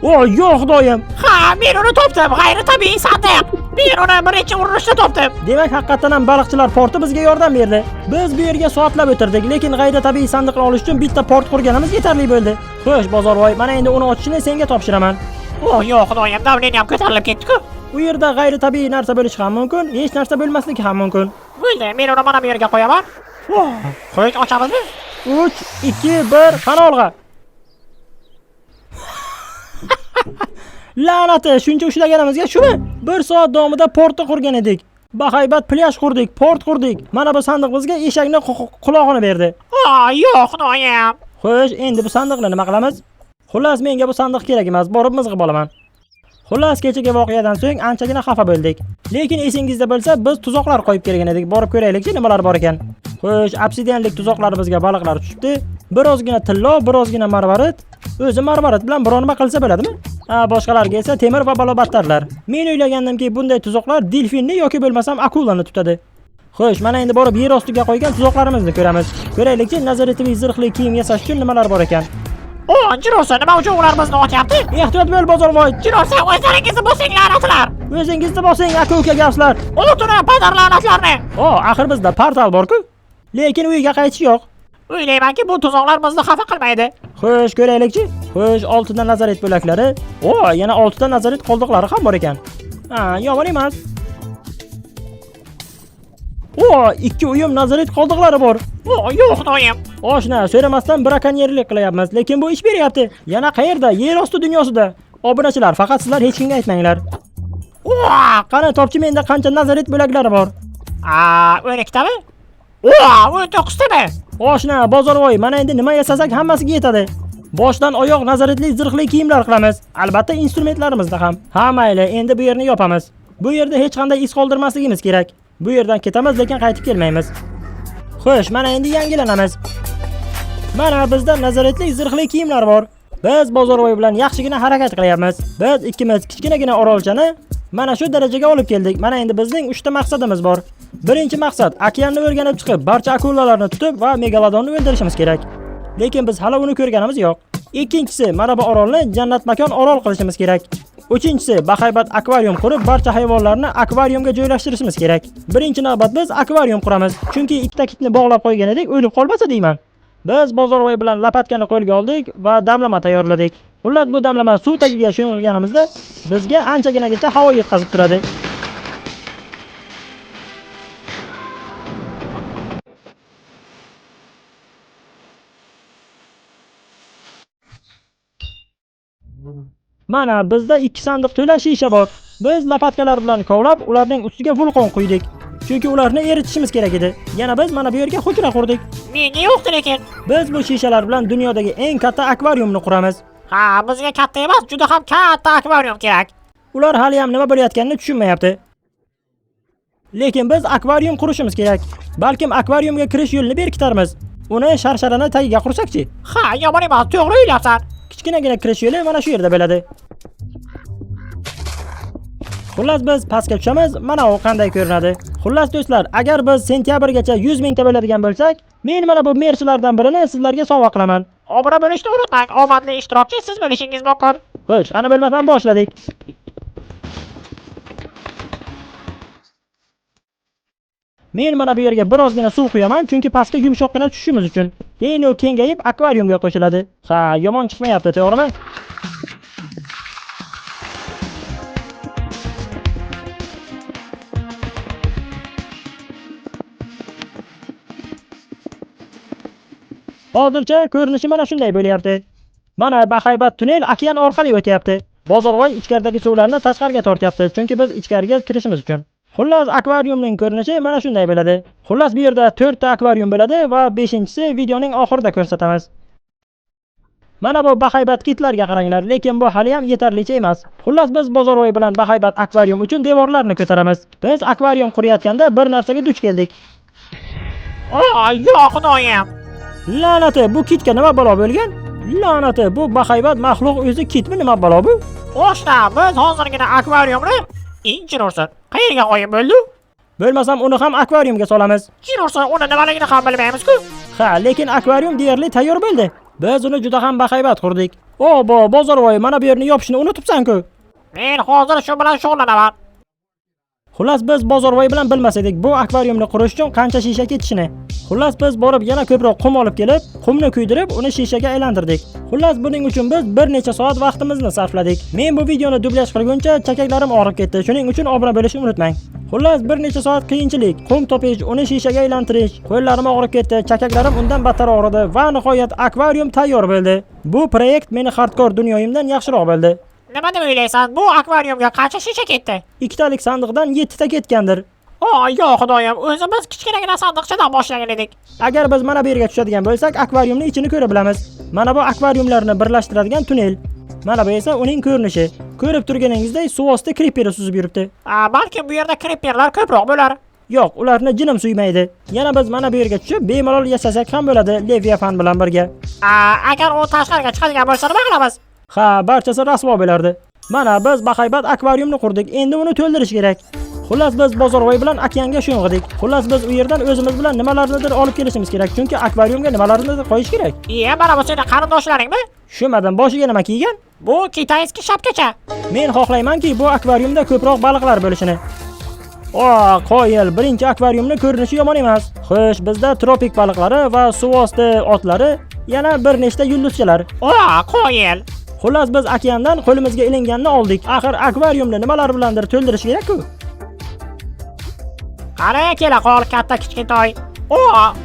O, yo'q xudoyim. Ha, men uni topdim. G'ayritabiiy sandiq. Men uni birinchi urinishda topdim. Demak, haqiqatdan ham baliqchilar porti bizga yordam berdi. Biz bu yerga soatlab o'tirdik, lekin g'ayritabiiy sandiqni olish uchun bitta port qurganimiz yetarli bo'ldi. Xo'sh, Bozorboy, mana endi uni ochishni senga topshiraman. O, yo'q xudoyim, davleniyam ko'tarilib ketdi-ku. U yerda g'ayritabiiy narsa bo'lishi ham mumkin, hech narsa bo'lmasligi ham mumkin. Bo'ldi, men uni mana bu yerga qo'yaman. Xo'sh, ochamizmi? 3, 2, 1, qani olg'a. La'nati, shuncha ushlaganimizga shumi? 1 soat davomida portni qurgan edik. Bahaybat plyaj qurdik, port qurdik. Mana bu sandiq bizga eshakni qulog'ini berdi. O, yo'q xudoyim. Xo'sh, endi bu sandiqni nima qilamiz? Xullas, menga bu sandiq kerak emas, borib mizg'ib olaman. Xullas, kechagi voqeadan so'ng anchagina xafa bo'ldik. Lekin esingizda bo'lsa, biz tuzoqlar qo'yib kelgan edik. Borib ko'raylikchi, nimalar bor ekan. Xo'sh, obsidianlik tuzoqlarimizga baliqlar tushibdi. Birozgina tillo, birozgina marvarid. O'zi marvarid bilan biror nima qilsa bo'ladimi? Ha, boshqalarga esa temir va balobattarlar. Men o'ylagandimki, bunday tuzoqlar delfinni yoki bo'lmasam akulani tutadi. Xo'sh, mana endi borib yer ostiga qo'ygan tuzoqlarimizni ko'ramiz. Ko'raylikchi, nazaretiviy zirhli kiyim yasash uchun nimalar bor ekan. O, Jirosa, nima uchun ular bizni otyapti? Ehtiyot bo'l Bozorboy. Jirosa, o'zlaringizni bosing la'natlar. O'zingizni bosing, aka uka gapsizlar. O'tini padar la'natlarni. O, axir bizda portal bor-ku. Lekin uyga qaytish yo'q. O'ylaymanki, bu tuzoqlar bizni xafa qilmaydi. Xo'sh, ko'raylikchi. Xo'sh, 6 ta nazaret bo'laklari. O, yana 6 ta nazaret qoldiqlari ham bor ekan. Ha, yomon emas. O, 2 uyum nazaret qoldiqlari bor. O, yo'q xudoyim. Oshna, so'ramasdan brakonyerlik qilyapmiz, lekin bu ish beryapti. Yana qayerda? Yer osti dunyosida. Obunachilar, faqat sizlar hech kimga aytmanglar. O, qani topchi menda qancha nazaret bo'laklari bor? A, 12 tami? O, 19 tami? Oshna, Bozorboy, mana endi nima yasasak hammasiga yetadi. Boshdan oyoq nazaretli zirhli kiyimlar qilamiz. Albatta instrumentlarimizda ham. Ha, mayli, endi bu yerni yopamiz. Bu yerda hech qanday iz qoldirmasligimiz kerak. Bu yerdan ketamiz, lekin qaytib kelmaymiz. Xo'sh, mana endi yangilanamiz. Mana bizda nazaretli zirhli kiyimlar bor. Biz Bozorboy bilan yaxshigina harakat qilyapmiz. Biz ikkimiz kichkinagina orolchani mana shu darajaga olib keldik. Mana endi bizning 3 ta maqsadimiz bor. Birinchi maqsad okeanni o'rganib chiqib, barcha akulalarni tutib va megalodonni o'ldirishimiz kerak. Lekin biz hali uni ko'rganimiz yo'q. Ikkinchisi, mana bu orolni jannat makon orol qilishimiz kerak. Uchinchisi, bahaybat akvarium qurib, barcha hayvonlarni akvariumga joylashtirishimiz kerak. Birinchi navbat biz akvarium quramiz, chunki ikkita kitni bog'lab qo'ygan edik, o'lib qolmasa deyman. Biz Bozorboy bilan lapatkani qo'lga oldik va damlama tayyorladik. Xullas bu damlama suv tagiga sho'ng'ilganimizda bizga anchaginagacha havo yetkazib turadi. Mana bizda 2 sandiq to'la shisha bor. Biz lapatkalar bilan kovlab, ularning ustiga vulqon quydik. Chunki ularni eritishimiz kerak edi. Yana biz mana bu yerga hujra qurdik. Menga yo'qdi lekin. Biz bu shishalar bilan dunyodagi eng katta akvariumni quramiz. Ha, bizga katta emas, juda ham katta akvarium kerak. Ular hali ham nima bo'layotganini tushunmayapti. Lekin biz akvarium qurishimiz kerak. Balkim akvariumga kirish yo'lini berkitarmiz. Uni sharsharani tagiga qursak-chi? Ha, yomon emas, to'g'ri o'ylayapsan. Kichkinagina kirish yo'li mana shu yerda bo'ladi. Xullas biz pastga tushamiz, mana u qanday ko'rinadi. Xullas do'stlar, agar biz sentyabrgacha 100 mingta bo'ladigan bo'lsak, men mana bu mersilardan birini sizlarga sovg'a qilaman. Obuna bo'lishni unutmang. Omadli ishtirokchi siz bo'lishingiz mumkin. Xo'sh, ana bo'lmasam boshladik. Men mana bu yerga birozgina suv quyaman, chunki pastga yumshoqqina tushishimiz uchun. Keyin u kengayib akvariumga qo'shiladi. Ha, yomon chiqmayapti, to'g'rimi? Hozircha ko'rinishi mana shunday bo'lyapti. Mana bahaybat tunnel okean orqali o'tyapti. Bozorvoy ichkaridagi suvlarni tashqariga tortyapti, chunki biz ichkariga kirishimiz uchun. Xullas akvariumning ko'rinishi mana shunday bo'ladi. Xullas bu yerda 4 ta akvarium bo'ladi va 5-inchisi videoning oxirida ko'rsatamiz. Mana bu bahaybat kitlarga qaranglar, lekin bu hali ham yetarlicha emas. Xullas biz Bozorvoy bilan bahaybat akvarium uchun devorlarni ko'taramiz. Biz akvarium qurayotganda bir narsaga duch keldik. O, yo'q xudoyim. La'nati, bu kitga nima balo bo'lgan? La'nati, bu bahaybat maxluq o'zi kitmi nima balo bu? O'shna, biz hozirgina akvariumni injir ursin. Qayerga qo'yib bo'ldi? Bo'lmasam uni ham akvariumga solamiz. Jin ursin, uni nimaligini ham bilmaymiz-ku. Ha, lekin akvarium deyarli tayyor bo'ldi. Biz uni juda ham bahaybat qurdik. Obo, Bozorvoy, mana bu yerni yopishni unutibsan-ku. Men hozir shu bilan shug'ullanaman. Xullas biz Bozorvoy bilan bilmas edik bu akvariumni qurish uchun qancha shisha ketishini. Xullas biz borib yana ko'proq qum olib kelib, qumni kuydirib, uni shishaga aylantirdik. Xullas buning uchun biz bir necha soat vaqtimizni sarfladik. Men bu videoni dublyaj qilguncha chakaklarim og'rib ketdi. Shuning uchun obuna bo'lishni unutmang. Xullas bir necha soat qiyinchilik, qum topish, uni shishaga aylantirish, qo'llarim og'rib ketdi, chakaklarim undan battar og'ridi va nihoyat akvarium tayyor bo'ldi. Bu proyekt meni hardcore dunyoyimdan yaxshiroq bo'ldi. Nima deb o'ylaysan? Bu akvariumga qancha shisha ketdi? Ikkitalik sandiqdan 7 ta ketgandir. O, yo'q xudoyim, o'zimiz kichkinagina sandiqchadan boshlagan edik. Agar biz mana bu yerga tushadigan bo'lsak, akvariumning ichini ko'ra bilamiz. Mana bu akvariumlarni birlashtiradigan tunnel. Mana bu esa uning ko'rinishi. Ko'rib turganingizdek suv osti kriperi suzib yuribdi. Balkim bu yerda kriperlar ko'proq bo'lar. Yo'q, ularni jinim suymaydi. Yana biz mana bu yerga tushib bemalol yashasak ham bo'ladi Leviathan bilan birga. Agar u tashqariga chiqadigan bo'lsa nima qilamiz? Ha, barchasi rasvo bo'lardi. Mana biz bahaybat akvariumni qurdik, endi uni to'ldirish kerak. Xullas biz Bozorvoy bilan okeanga sho'ng'idik. Xullas biz u yerdan o'zimiz bilan nimalarnidir olib kelishimiz kerak, chunki akvariumga nimalarnidir qo'yish kerak. Iya, mana bu seni qarindoshlaringmi? Tushunmadim, boshiga nima kiygan? Bu kitayskiy shapkacha. Men xohlaymanki bu akvariumda ko'proq baliqlar bo'lishini. O, qoyil, birinchi akvariumni ko'rinishi yomon emas. Xo'sh, bizda tropik baliqlari va suv osti otlari, yana bir nechta yulduzchalar. O, qoyil. Xullas biz okeandan qo'limizga ilinganni oldik. Axir akvariumni nimalar bilandir to'ldirish kerak-ku. Qani kela qol katta kichkintoy. O,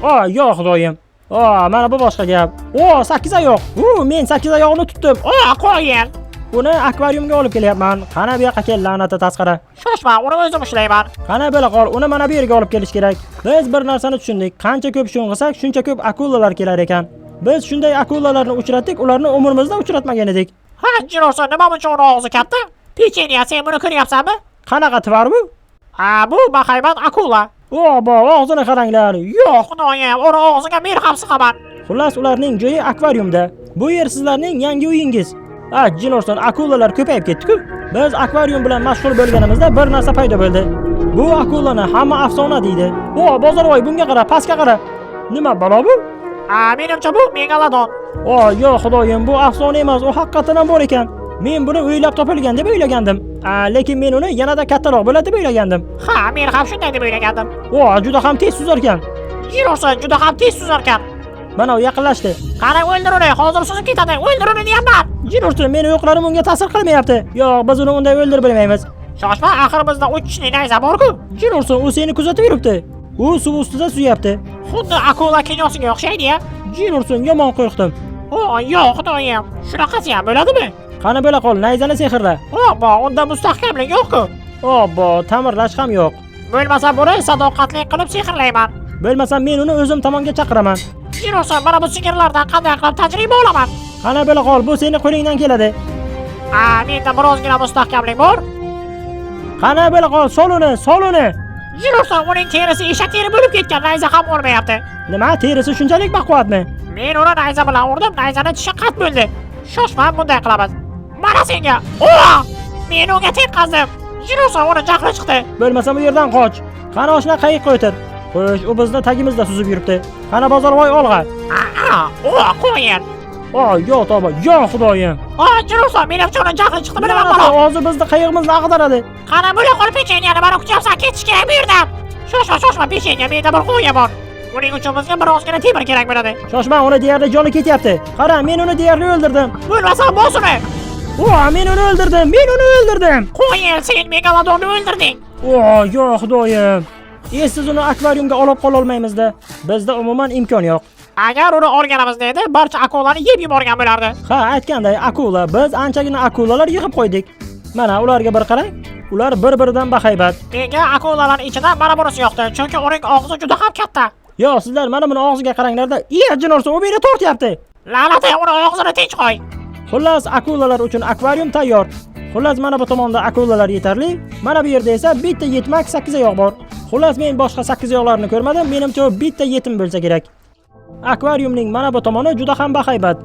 O, yo xudoyim. O, mana bu boshqa gap. O, 8 oyoq. U, men 8 oyog'ini tutdim. o, qoyil. Uni akvariumga olib kelyapman. Qani bu yoqqa kel, la'nati tasqara. Shoshma, uni o'zim ushlayman. Qani bo'la qol, uni mana bu yerga olib kelish kerak. Biz bir narsani tushundik. Qancha ko'p sho'ng'isak, shuncha ko'p akulalar kelar ekan. Biz shunday akulalarni uchratdik, ularni umrimizda uchratmagan edik. Ha, jin ursin, nima buncha uni og'zi katta? Pechenya, sen buni ko'ryapsanmi? Qanaqa tvar bu? Bu bahaybat akula. Obo, og'zini qaranglar. Yo'q, xudoyim, uni og'ziga men ham siqaman. Xullas ularning joyi akvariumda. Bu yer sizlarning yangi uyingiz. A, jin ursin, akulalar ko'payib ketdi-ku. Biz akvarium bilan mashg'ul bo'lganimizda bir narsa paydo bo'ldi. Bu akulani hamma afsona deydi. O, Bozorvoy, bunga qara, pastga qara. Nima balo bu? Menimcha bu megalodon. O, yo'q xudoyim, bu afsona emas, u haqiqatan ham bor ekan. Men buni o'ylab topilgan deb o'ylagandim. Lekin men uni yanada kattaroq bo'ladi deb o'ylagandim. Ha, men ham shunday deb o'ylagandim. O, juda ham tez suzar ekan. Jin ursin, juda ham tez suzar ekan. Mana u yaqinlashdi. Qani o'ldir uni, hozir suzib ketadi. O'ldir uni deyapman. Jin ursin, meni o'qlarim unga ta'sir qilmayapti. Yo'q, biz uni unday o'ldirib bilmaymiz. Shoshma, axir bizda 3 tishli nayza bor-ku. Jin ursin, u seni kuzatib yuribdi. U suv ustida suzyapti. Xuddi akula kinosiga o'xshaydi-ya. Jin ursin, yomon qo'rqdim. O, yo'q xudoyim, shunaqasi ham bo'ladimi? Qani bo'la qol, nayzani sehrla. Obbo, unda mustahkamlik yo'q-ku. Obbo, ta'mirlash ham yo'q. Bo'lmasa buni sadoqatli qilib sehrlayman. Bo'lmasa men uni o'zim tomonga chaqiraman. Jin ursin, mana bu sigirlardan qanday qilib tajriba olaman? Qani bo'la qol, bu seni qo'lingdan keladi. Menda birozgina mustahkamlik bor. Qani bo'la qol, sol uni, sol uni. Jin ursin, uning terisi eshak teri bo'lib ketgan, nayza ham urmayapti. Nima, terisi shunchalik baquvvatmi? Men uni nayza bilan urdim, nayzani tishi qat bo'ldi. Shoshma, bunday qilamiz. Mana senga. O! Men unga teqqazdim. Jin ursin, uni jahli chiqdi. Bo'lmasam u yerdan qoch. Qani oshna, qayiqqa o'tir. Xo'sh, u bizni tagimizda suzib yuribdi. Qani Bozorvoy, olg'a. Aa, o, qo'yin. O, yo tavba, yo xudoyim. O, jin ursin, menimcha uni jahli chiqdi, bilaman La'nati, balo. hozir bizni qayig'imizni ag'daradi. Qani bo'la qol pechenyani, mana kutyapsan, ketish kerak bu yerdan. Shoshma, shoshma pechenya, menda bir g'oya bor. Uning uchun bizga birozgina temir kerak bo'ladi. Shoshma, uni deyarli joni ketyapti. Qara, men uni deyarli o'ldirdim. Bo'lmasa bos uni. O, men uni o'ldirdim, men uni o'ldirdim. Qo'yin, sen megalodonni o'ldirding. O, yo xudoyim. Esiz uni akvariumga olib qololmaymizda. Bizda umuman imkon yo'q. Agar uni olganimizda edi, barcha akulani yeb yuborgan bo'lardi. Ha, aytganday akula, biz anchagina akulalar yig'ib qo'ydik. Mana ularga bir qarang. Ular bir-biridan bahaybat. Menga akulalar ichidan mana bunisi yoqdi, chunki uning og'zi juda ham katta. Yo, sizlar mana buni og'ziga qaranglarda. Iya, jin ursin, u meni tortyapti. La'nati, uni og'zini tinch qo'y. Xullas, akulalar uchun akvarium tayyor. Xullas, mana bu tomonda akulalar yetarli. Mana bu yerda esa bitta yetmak sakkizoyoq bor. Xullas, men boshqa sakkizoyoqlarni ko'rmadim. Menimcha u bitta yetim bo'lsa kerak. Akvariumning mana bu tomoni juda ham bahaybat.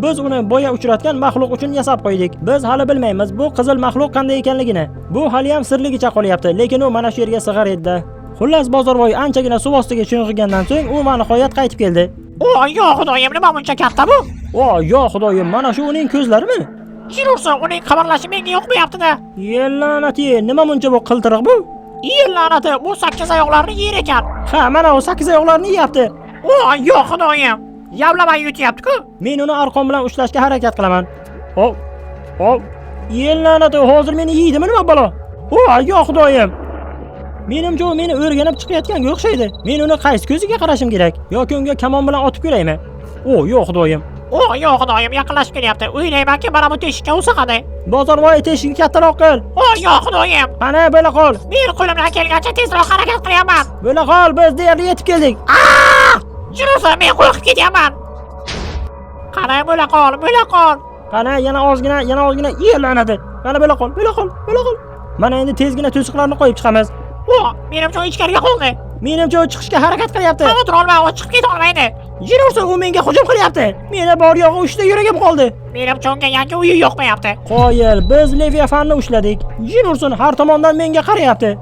Biz uni boya uchratgan maxluq uchun yasab qo'ydik. Biz hali bilmaymiz bu qizil maxluq qanday ekanligini. Bu hali ham sirligicha qolyapti, lekin u mana shu yerga sig'ar edi. Xullas, Bozorvoy anchagina suv ostiga sho'ng'igandan so'ng u va nihoyat qaytib keldi. O, yo xudoyim, nima buncha katta bu? O, yo xudoyim, mana shu uning ko'zlarimi? Jin ursin, uning qimirlashi menga yoqmayapti-da. Ye la'nati, nima muncha bu qiltiriq bu? Ye la'nati, bu sakkizoyoqlarni yer ekan. Ha, mana u sakkizoyoqlarni yeyapti. O, yo xudoyim, yavlamay yutyapti-ku. Men uni arqon bilan ushlashga harakat qilaman. Hop, hop. Ye la'nati, hozir meni yeydimi nima balo? O, yo xudoyim. Menimcha u meni o'rganib chiqayotganga o'xshaydi. Men uni qaysi ko'ziga qarashim kerak? Yoki unga kamon bilan otib ko'raymi? O, yo xudoyim. O, yo xudoyim, yaqinlashib kelyapti. O'ylaymanki, mana bu teshikka u sig'adi. Bozorvoy, teshikni kattaroq qil. O, yo xudoyim. Qani, bo'la qol. Men qo'limdan kelgancha tezroq harakat qilyapman. Bo'la qol, biz deyarli yetib keldik. Aa! Jin ursin, men qo'rqib ketyapman. Qani, bo'la qol, bo'la qol. Qani, yana ozgina, yana ozgina. Ye la'nati. Qani, bo'la qol, bo'la qol, bo'la qol. Mana endi tezgina to'siqlarni qo'yib chiqamiz. O, menimcha u ichkariga qoldi. Menimcha u chiqishga harakat qilyapti. Xavotir olma, u chiqib keta olmaydi. Jin ursin, u menga hujum qilyapti. Meni bor yo'g'i uchta yuragim qoldi. Menimcha unga yangi uyi yoqmayapti. Qoyil, biz Leviafanni ushladik. Jin ursin, har tomondan menga qarayapti.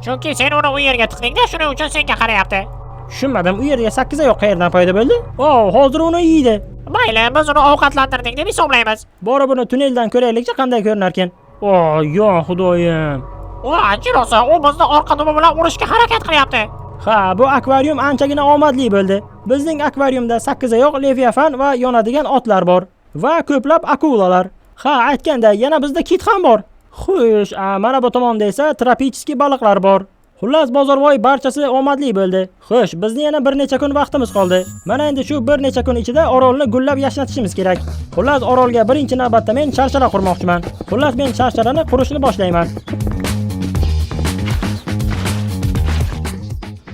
Chunki sen uni u yerga tiqdingda, shuning uchun senga qarayapti. Tushunmadim, u yerga sakkizoyoq qayerdan paydo bo'ldi? O, hozir uni yeydi. Mayli, biz uni ovqatlantirdik deb hisoblaymiz. Bora buni tunneldan ko'raylikchi qanday ko'rinarkan. O, yo xudoyim. O, jin ursin, u bizni orqa dumi bilan urishga harakat qilyapti. Ha, bu akvarium anchagina omadli bo'ldi. Bizning akvariumda sakkizoyoq, Leviafan va yonadigan otlar bor va ko'plab akulalar. Ha, aytganda yana bizda kit ham bor. Xush, mana bu tomonda esa tropический baliqlar bor. Xullas, Bozorvoy, barchasi omadli bo'ldi. Xo'sh, bizni yana bir necha kun vaqtimiz qoldi. Mana endi shu bir necha kun ichida orolni gullab yashnatishimiz kerak. Xullas, orolga birinchi navbatda men sharshara qurmoqchiman. Xullas, men sharsharani qurishni boshlayman.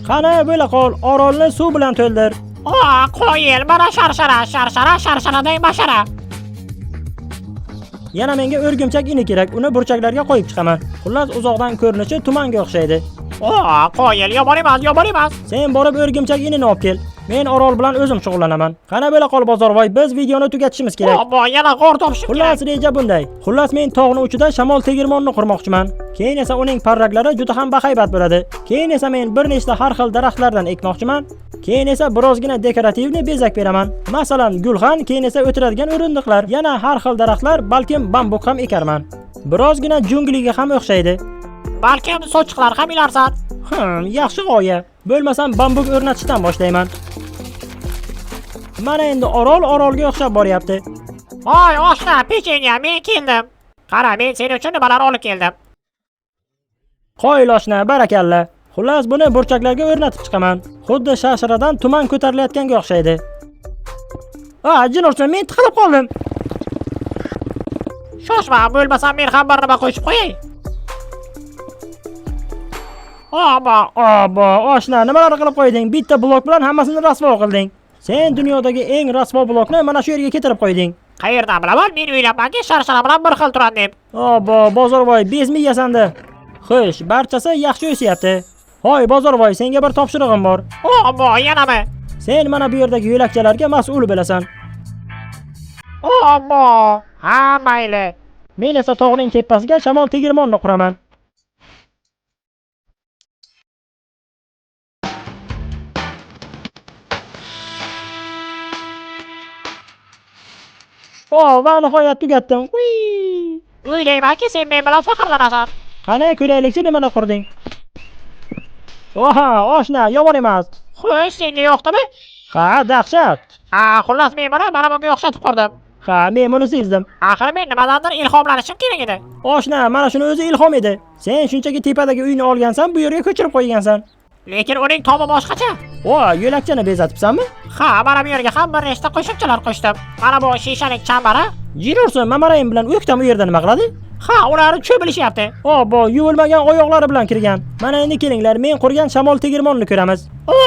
Qani, bo'la qol, orolni suv bilan to'ldir. O, qoyil, mana sharshara, sharshara, sharsharaday bashara. Yana menga o'rgimchak ini kerak, uni burchaklarga qo'yib chiqaman. Xullas, uzoqdan ko'rinishi tumanga o'xshaydi. O, qoyil, yomon emas, yomon emas. Sen borib o'rgimchak inini olib kel. Men orol bilan o'zim shug'ullanaman. Qani bo'la qol Bozorvoy, biz videoni tugatishimiz kerak. O, yana g'or topishim kerak. Xullas, reja bunday. Xullas, men tog'ni uchida shamol tegirmonni qurmoqchiman. Keyin esa uning parraklari juda ham bahaybat bo'ladi. Keyin esa men bir nechta har xil daraxtlardan ekmoqchiman. Keyin esa birozgina dekorativni bezak beraman. Masalan, gulxan, keyin esa o'tiradigan o'rindiqlar, yana har xil daraxtlar, balkim bambuk ham ekarman. Birozgina jungliga ham o'xshaydi. Balkim sochiqlar ham ilarsan. Yaxshi g'oya. Bo'lmasam bambuk o'rnatishdan boshlayman. Mana endi orol orolga o'xshab boryapti. Voy, oshna, pechenya, men keldim. Qara, men sen uchun nimalar olib keldim. Qoyil oshna, barakalla. Xullas, buni burchaklarga o'rnatib chiqaman. Xuddi sharsharadan tuman ko'tarilayotganga o'xshaydi. A, jin ursin, men tiqilib qoldim. Shoshma, bo'lmasam men ham bir nima qo'shib qo'yay. Obo, Obo, oshna, nimalar qilib qo'yding? Bitta blok bilan hammasini rasvo qilding. Sen dunyodagi eng rasvo blokni mana shu yerga keltirib qo'yding. Qayerdan bilaman? Men o'ylabmanki, sharshara bilan bir xil turadi deb. Obo, Bozorvoy, bezmi yasandi. Xo'sh, barchasi yaxshi o'syapti. Hoy Bozorvoy, senga bir topshirig'im bor. Obbo, yanami? Sen mana bu yerdagi yo'lakchalarga mas'ul bo'lasan. Obbo, ha mayli. Men esa tog'ning tepasiga shamol tegirmonni quraman. O, va nihoyat tugatdim. Uy! O'ylaymanki, sen men bilan faxrlanasan. Qani ko'raylikchi nimani qurding? Oha, oshna, yomon emas. Xo'sh, senga yoqdimi? Ha, dahshat. Ha, xullas men buni mana bunga o'xshatib qurdim. Ha, men buni sezdim. Axir men nimadandir ilhomlanishim kerak edi. Oshna, mana shuni o'zi ilhom edi. Sen shunchaki tepadagi uyni olgansan, bu yerga ko'chirib qo'ygansan. Lekin uning tomi boshqacha. O, yo'lakchani bezatibsanmi? Ha, mana bu yerga ham bir nechta qo'shimchalar qo'shdim. Mana bu shishalik chambara. Jirursun, Mamarayim bilan O'ktam u yerda nima qiladi? Ha, ular cho'milishyapti. Obbo, yuvilmagan oyoqlari bilan kirgan. Mana endi kelinglar, men qurgan shamol tegirmonni ko'ramiz. O,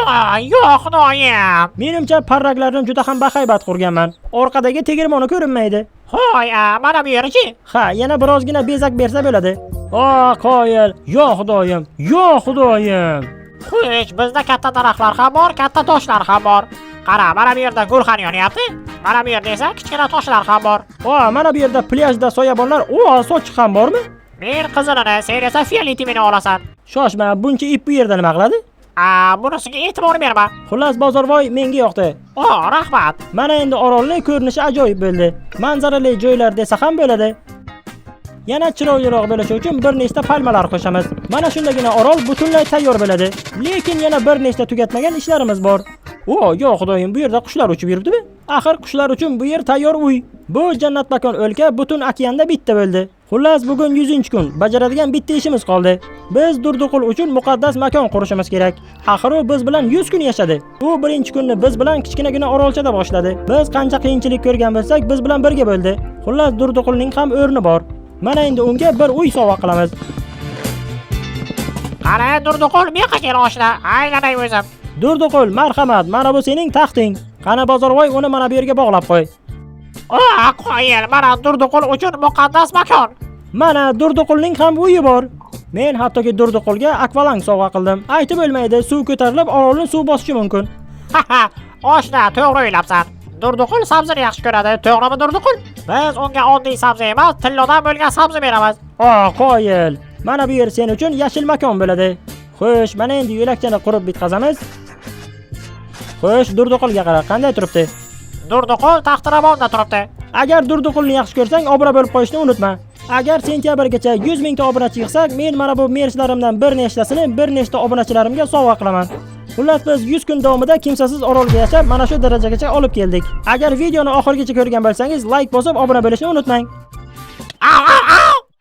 yo'q xudoyim. Menimcha parraklarni juda ham bahaybat qurganman. Orqadagi tegirmoni ko'rinmaydi. Hoy, a, mana bu yerichi. Ha, yana birozgina bezak bersa bo'ladi. O, qoyil, yo xudoyim, yo xudoyim. Xo'sh, bizda katta daraxtlar ham bor, katta toshlar ham bor. Qara, mana bu yerda gulxan yonyapti. Mana bu yerda esa kichkina toshlar ham bor. O, mana bu yerda plyajda soyabonlar, o, sochiq ham bormi? Men qizilini, sen esa fioletivini olasan. Shoshma, buncha ip bu yerda nima qiladi? A, bunisiga e'tibor berma. Xullas, Bozorvoy menga yoqdi. O, rahmat. Mana endi orolning ko'rinishi ajoyib bo'ldi. Manzarali joylar desa ham bo'ladi. Yana chiroyliroq bo'lishi uchun bir nechta palmalar qo'shamiz. Mana shundagina orol butunlay tayyor bo'ladi. Lekin yana bir nechta tugatmagan ishlarimiz bor. O, yo xudoyim, bu yerda qushlar uchib yuribdimi? Axir qushlar uchun bu yer tayyor uy. Bu jannatmakon o'lka butun okeanda bitta bo'ldi. Xullas, bugun 100-kun. Bajaradigan bitta ishimiz qoldi. Biz Durduqul uchun muqaddas makon qurishimiz kerak. Axir u biz bilan 100 kun yashadi. U birinchi kunni biz bilan kichkinagina orolchada boshladi. Biz qancha qiyinchilik ko'rgan bo'lsak, biz bilan birga bo'ldi. Xullas, Durduqulning ham o'rni bor. Mana endi unga bir uy sovg'a qilamiz. Qara, Durduqul, bu yoqqa kel oshna. Aylanay o'zim. Durduqul, marhamat, mana bu sening taxting. Qani Bozorvoy, uni mana bu yerga bog'lab qo'y. O, qoyil, mana Durduqul uchun muqaddas makon. Mana Durduqulning ham uyi bor. Men hattoki Durduqulga akvalang sovg'a qildim. Aytib bo'lmaydi, suv ko'tarilib orolni suv bosishi mumkin. Ha, oshna, to'g'ri o'ylabsan. Durduqul sabzini yaxshi ko'radi, to'g'rimi Durduqul? Biz unga oddiy sabzi emas, tillodan bo'lgan sabzi beramiz. O, qoyil. Mana bu yer sen uchun yashil makon bo'ladi. Xo'sh, mana endi yo'lakchani qurib bitqazamiz. Xo'sh, Durduqulga qara, qanday turibdi? Durduqul taxtiravonda turibdi. Agar Durduqulni yaxshi ko'rsang, obuna bo'lib qo'yishni unutma. Agar sentyabrgacha 100 mingta obunachi yig'sak, men mana bu merchlarimdan bir nechtasini bir nechta obunachilarimga sovg'a qilaman. Xullas, biz 100 kun davomida kimsasiz orolga yashab, mana shu darajagacha olib keldik. Agar videoni oxirigacha ko'rgan bo'lsangiz, like bosib obuna bo'lishni unutmang. Au, au,